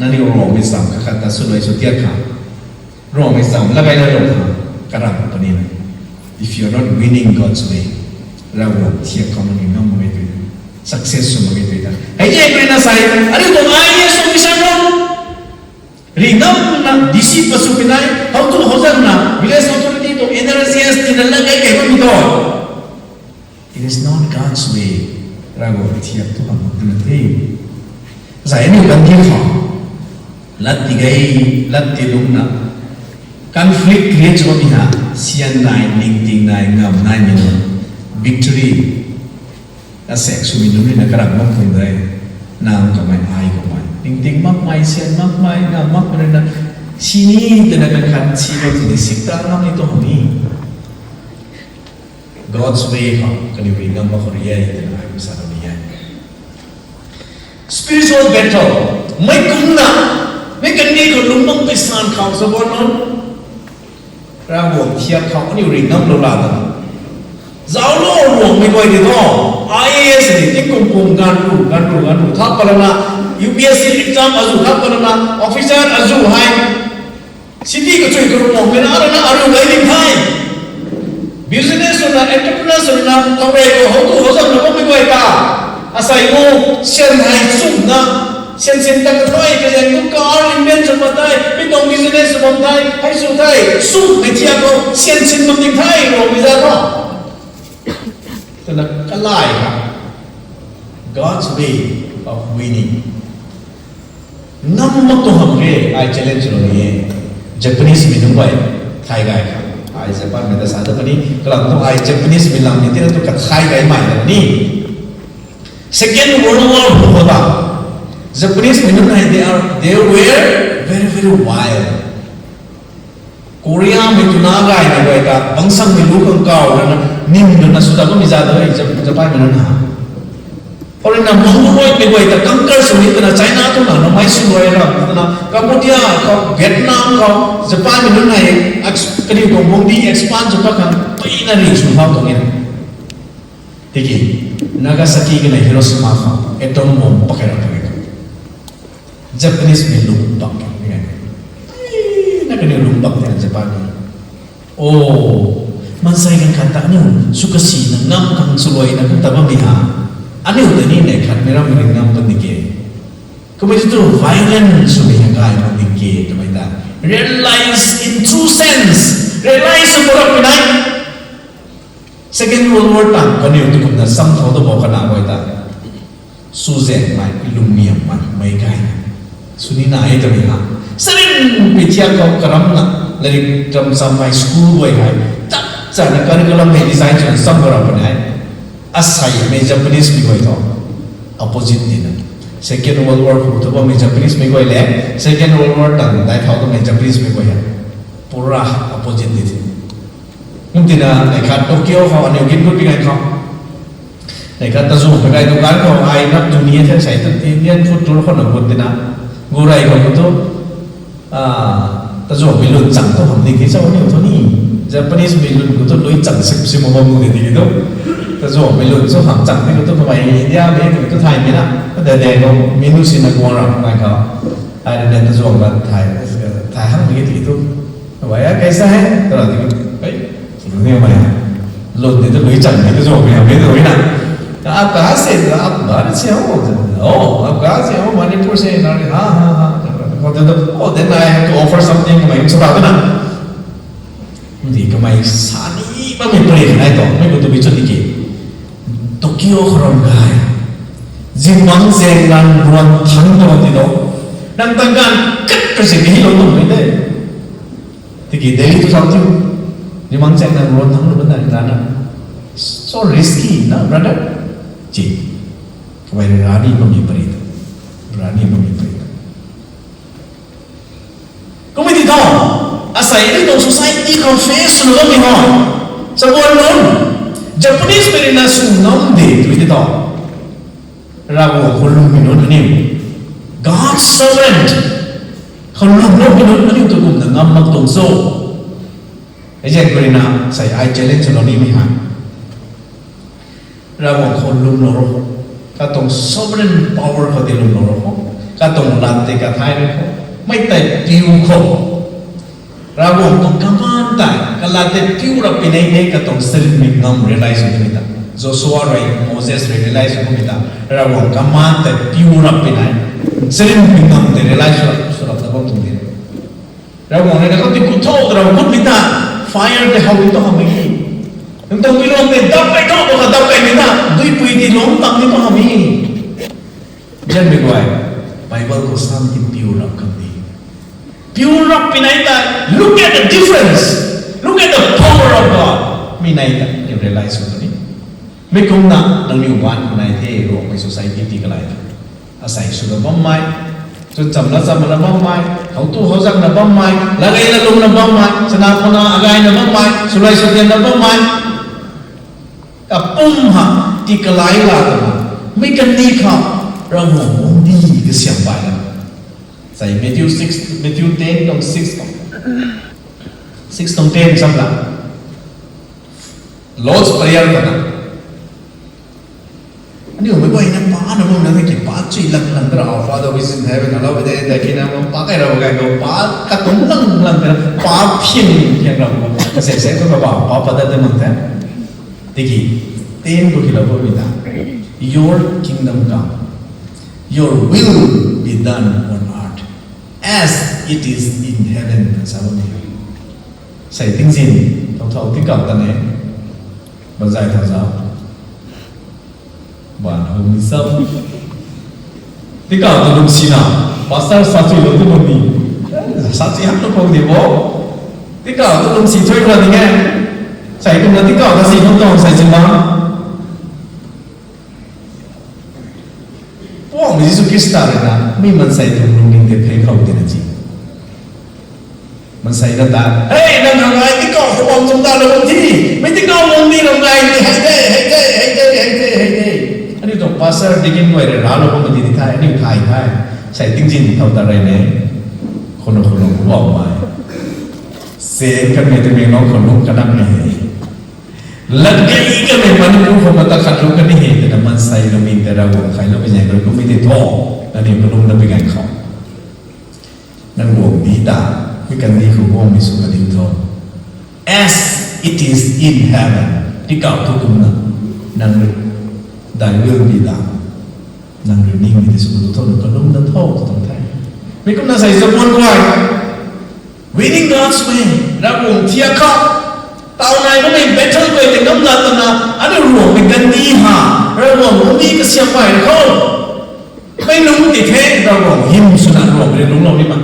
Nangniw Ruangmei sam khat khat ta swluai sw tiat kha. Ruangmei sam lagai la lou kha, karam puni na. If you are not winning God's way, Ravguangc thiak khou nangniw ngam mak ge tw, success sw mak ge tw ta. Hei je rui na sai, aniu tuang I A S officer nunc ri ngamna D C pat sw pui nai, how tu how zan na village authority tuang N R G S tina lagai kei bammei tu. It is not God's way. Ravguangc thiak tu khang mak na the. Zai aniu kan di khou lat ti gei, lat ti lungna conflict create sw bammei ha, sian nai, ningting nai, ngam naimei nunc, victory asaek swmei nunc rui na karam bam khang de. Nang kamei, ai kamei, ningting makmei, sian makmei, ngam makmei rui na sini twna kan khan si bam sini sikta ngam ni tu hang ni. God's way khou kaniw rui ngam mak khou rui e twna ai kum sa ni e. Spiritual battle. Mei kumna, mei kandih khou lungc bam pui san khou sa bam nunc, Ravguangc thiak khou aniu rui ngamlou la ta. Zauclou Ruangmei guay di tho. I A S ni tingkum kum ganv ru, ganv ru, ganv ru thak pat lana, U P S C exam azu thak pat lana, officer azu hei city kachui karuh Ruangmei na rana ariu gay ding the. Business swna, entrepreneur swna, khou rei khou how tu how zan na bammei guay ta. Asei mu, sian hei chumna, sian sin ta kathuai, kazian tu car invent sw pat tei, mi tuang business sw bam tei, hei sw tei, sw hei thiak khou, sian sin bam ding the, Ruangmei za khou. Twna kalai ha. God's way of winning. Ngam mak tu hamh re, ai challenge lou ni e. Japanese mei nunc guay, thay gay kha. Ai Japan mei ta sa ta puni, kalam tu ai Japanese mei lam ni tina tu kathay gaymei la ni. Second World War khou ta, Japanese mei nunc hei, they are, they were very, very wild. Korea mei twna gaymei guay ta, bangsangmei lu khang kaw rana, nim rana sw ta bammei za ta e, Jap-, Japan mei nunc ha. Khou rui na Mongoloid mei guay ta conquer sw ni twna China tu na namei sw luai ra twna Cambodia khou, Vietnam khou, Japan mei nunc hei ex-, kaniw tuang bungdi expand sw pat khang peyna ri sw thau tuang e. Tiki Nagasaki kaniw Hiroshima khou atom bomb pakai ra tuang e. Japanese mei lung bak e. Na kaniw lung bak e Japan mei. O, maansei ganv khat ta aniu sw kasi na ngam khang sw luai na kum ta bammei ha. Aniu ta ni neih khat mei ram ring ngam bam ni ke. Kummei tu violence swmei hei kai bam ni ke twmei ta realize in true sense. Realize sw pura pinai. Second World War tang kaniw tu kumna sam thau tu bo kana guay ta. Sw zaeng mei, lungmiam mei, mei kai. Sw ni na e twmei ha. Sarin pi thiak khou karamna, lairik ram sam mei school guay hei. Tap chana curriculum hei design swna sam khou ra puni hei. Asei mei Japanese mei guay tho. Opposite ni na. Second World War khou thu bammei Japanese mei guay le, Second World War tang dai thau twmei Japanese mei guay hei. Pura opposite ni the. Kum tina, neih khat Tokyo khou aniu gin gut pi ngai khou. Neih khat tazuang pi ngai dukan khou ai nap tu ni e the sei tu Indian food tour khou na gut tina. Gu rey khou tu, ah, tazuang mei lun chang tu ham di ki chau aniu thu ni. Japanese mei lun khou tu lui chang sip sip mo mo di di tu. Tazuang mei lun chu ham chang di khou tu kamei India mei tu thai mei na. Kade de khou mei nu si na guang ra ngai khou. Ai na tazuang la thai, thai ham di di tu. Waya kaisa hai, tara di, hey, ni mai. Lun ni tu lui chang ni tu zuang ni, ni tu na. Aap kahan se, aap Bharat se ho? Oh, aap kahan se ho? Manipur se, na, ha, ha, ha. Khou tu, oh, then I have to offer something to my, sa ta na. Di kamei sa ni bammei pari khanai tu, mei khou tu bi chu di ke. Tokyo khou ram gay. Zimang zeng nang ruan thang tu ti do. Nang tang ganv kat kasi di lo tu mei de. Tiki Delhi tu sam tiu. Zimang zeng nang ruan thang tu na na. So risky na, brother. Chi. Kamei rani bammei pari tu. Rani bammei pari tu. Kummei ti tho, asei ni tuang society khou face sw bammei ho. Chabuan nunc, Japanese mei rui na sw ngam de tw ti tho. Ravguangc khou lwmmei nunc aniu. God's servant. Khou lwm loumei nunc aniu tu kumna ngam mak tuang cho. Hei zaeng khou rui na, sei ai challenge lou nimei hei. Ravguangc khou lwmlou ro. Katuang sovereign power khou tei lwmlou ro. Katuang lat tei kathai ro. Mei tei piu khou. Ravguangc tuang command tei, kalat tei piu rap pinei tei katuang sarinmei ngam realize sw nimei ta. Joshua rui, Moses rui realize sw nimei ta. Ravguangc command tei piu rap pinei. Sarinmei ngam tei realize sw rap, sw rap ta bam tuang di. Ravguangc rui na kau ti kut tho, Ravguangc kutmei ta, fire tei how tu hamei. Nang tuang mi luang tei dap kai tho, tu ka dap kaimei ta, duipui ti luang tam ni tu hamei. Zanmei guay, Bible khou sam ti piu rap kan di. Piu rap pinei ta, look at the difference. Look at the power of God. Mi nai ta, you realize sw ni. Mi kumna, nangniw ban khou nai the, Ruangmei society ti kalai ta. Asei swna bammei, chwn chamna chamna bammei, how tu how zangna bammei, lagayna lungna bammei, chana khana agayna bammei, swlai swdianna bammei. Kapum ha, ti kalai la twna, mi kandih khou, Ravguangc guangcdic kasiam bai la. Sei Matthew six, Matthew ten tuang six tuang, six tuang ten sam la. Lord's Prayer twna. Aniu mei guayna pa na bam na ki pa chui lang lang tara, Our Father who is in heaven, hallowed be thy name, thy kingdom come, pa kai ra kai ko, pa katuang lang lang tara, pa phiang phiang ra ko, se se ko ba, pa pa da da mang ta. Tiki, ten ko ki la bo mi ta. Your kingdom come, your will be done on earth as it is in heaven. Sa bo ni. Sei tingzin, thau thau tikau ta ne. Banzai thau zau. Ban hum ni sam. Tikau ta lungsi na. Pastor sa chui lou tu lung ni. Sa chui hak lou pang ni bo. Tikau ta lungsi chui lou ni nge. Sei kum na tikau ta si lou tong sei chin bam. Puangmei Jisu Khrista rui na, mi mansei tuang lungning tei phey khou tina chi. Mansei na ta, "Hey, nang khang ai tikau khou bam tuang ta lou bam thi, mei tikau lung ni ram ngai ni, hei de, hei de, hei de, hei de, hei de." Aniu tuang pastor, deacon guay rui raclou bam di di the, aniu thay the. Sei tingzin thow ta rey ne. Khou nu khou nu guang mai. Sen kanmei twmei nunc khou nunc kanak ni he. Lat gay kanmei Manipur khou mata khat lu kan ni he twna maansei lungning tei Ravguangc khailou pui zaeng rui kummei tei thu, aniu kalum na pi ganv khou, nang guang di ta, mi kandih khou guangmei sw kadiu tho. As it is in heaven. Tingkauh thu kumna, nang rui thy will be done. Nang rui ningmei tei sw kadiu tho, nang kalum na tho tw tuang the. Mi kumna sei Japan guay, Winning God's Way, Ravguangc thiak khou, taw nai bammei battle guay tei ngam lat twna, aniu Ruangmei kandih ha, Ravguangc mi kasiam bai rui khou, meic nunc ti the, Ravguangc hym swna Ruangmei rui lungclou ni ma.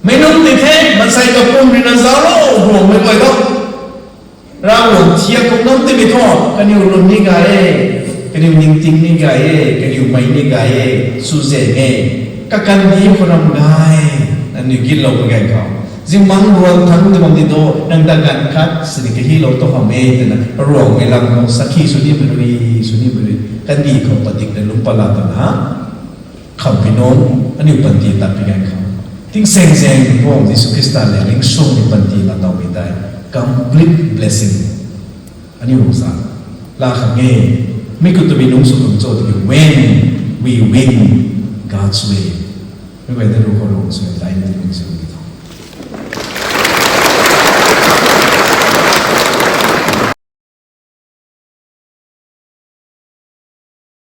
Meic nunc ti the, maansei kapwm rui na zauclou Ruangmei guay tho. Ravguangc thiak khou ngam timei thu, kaniw lwn ni gay e, kaniw ningting ni gay e, kaniw mei ni gay e, sw zaeng e, kakandih khou ram gay, aniu gitlou pui ganv khou, zingbangc ruan thangc tw bam di tu, nang ta ganv khat sini kahilou tu kham e twna, Ruangmei lam khou sakhi sw nimei rui, sw nimei rui, kandih khou padik na lungc pat la twna, khamhpui nunc, aniu panty tat pui ganv khou, tingsaeng zaeng Pu Jisu Khrista le ringcsuangmei panty lat towmei tei complete blessing aniu sa la khang e. Mi khou twmei nunc sw khang cho tiki, when we win God's way, mi guay ta ru khou Ruangmei sw tai ni ti nunc sw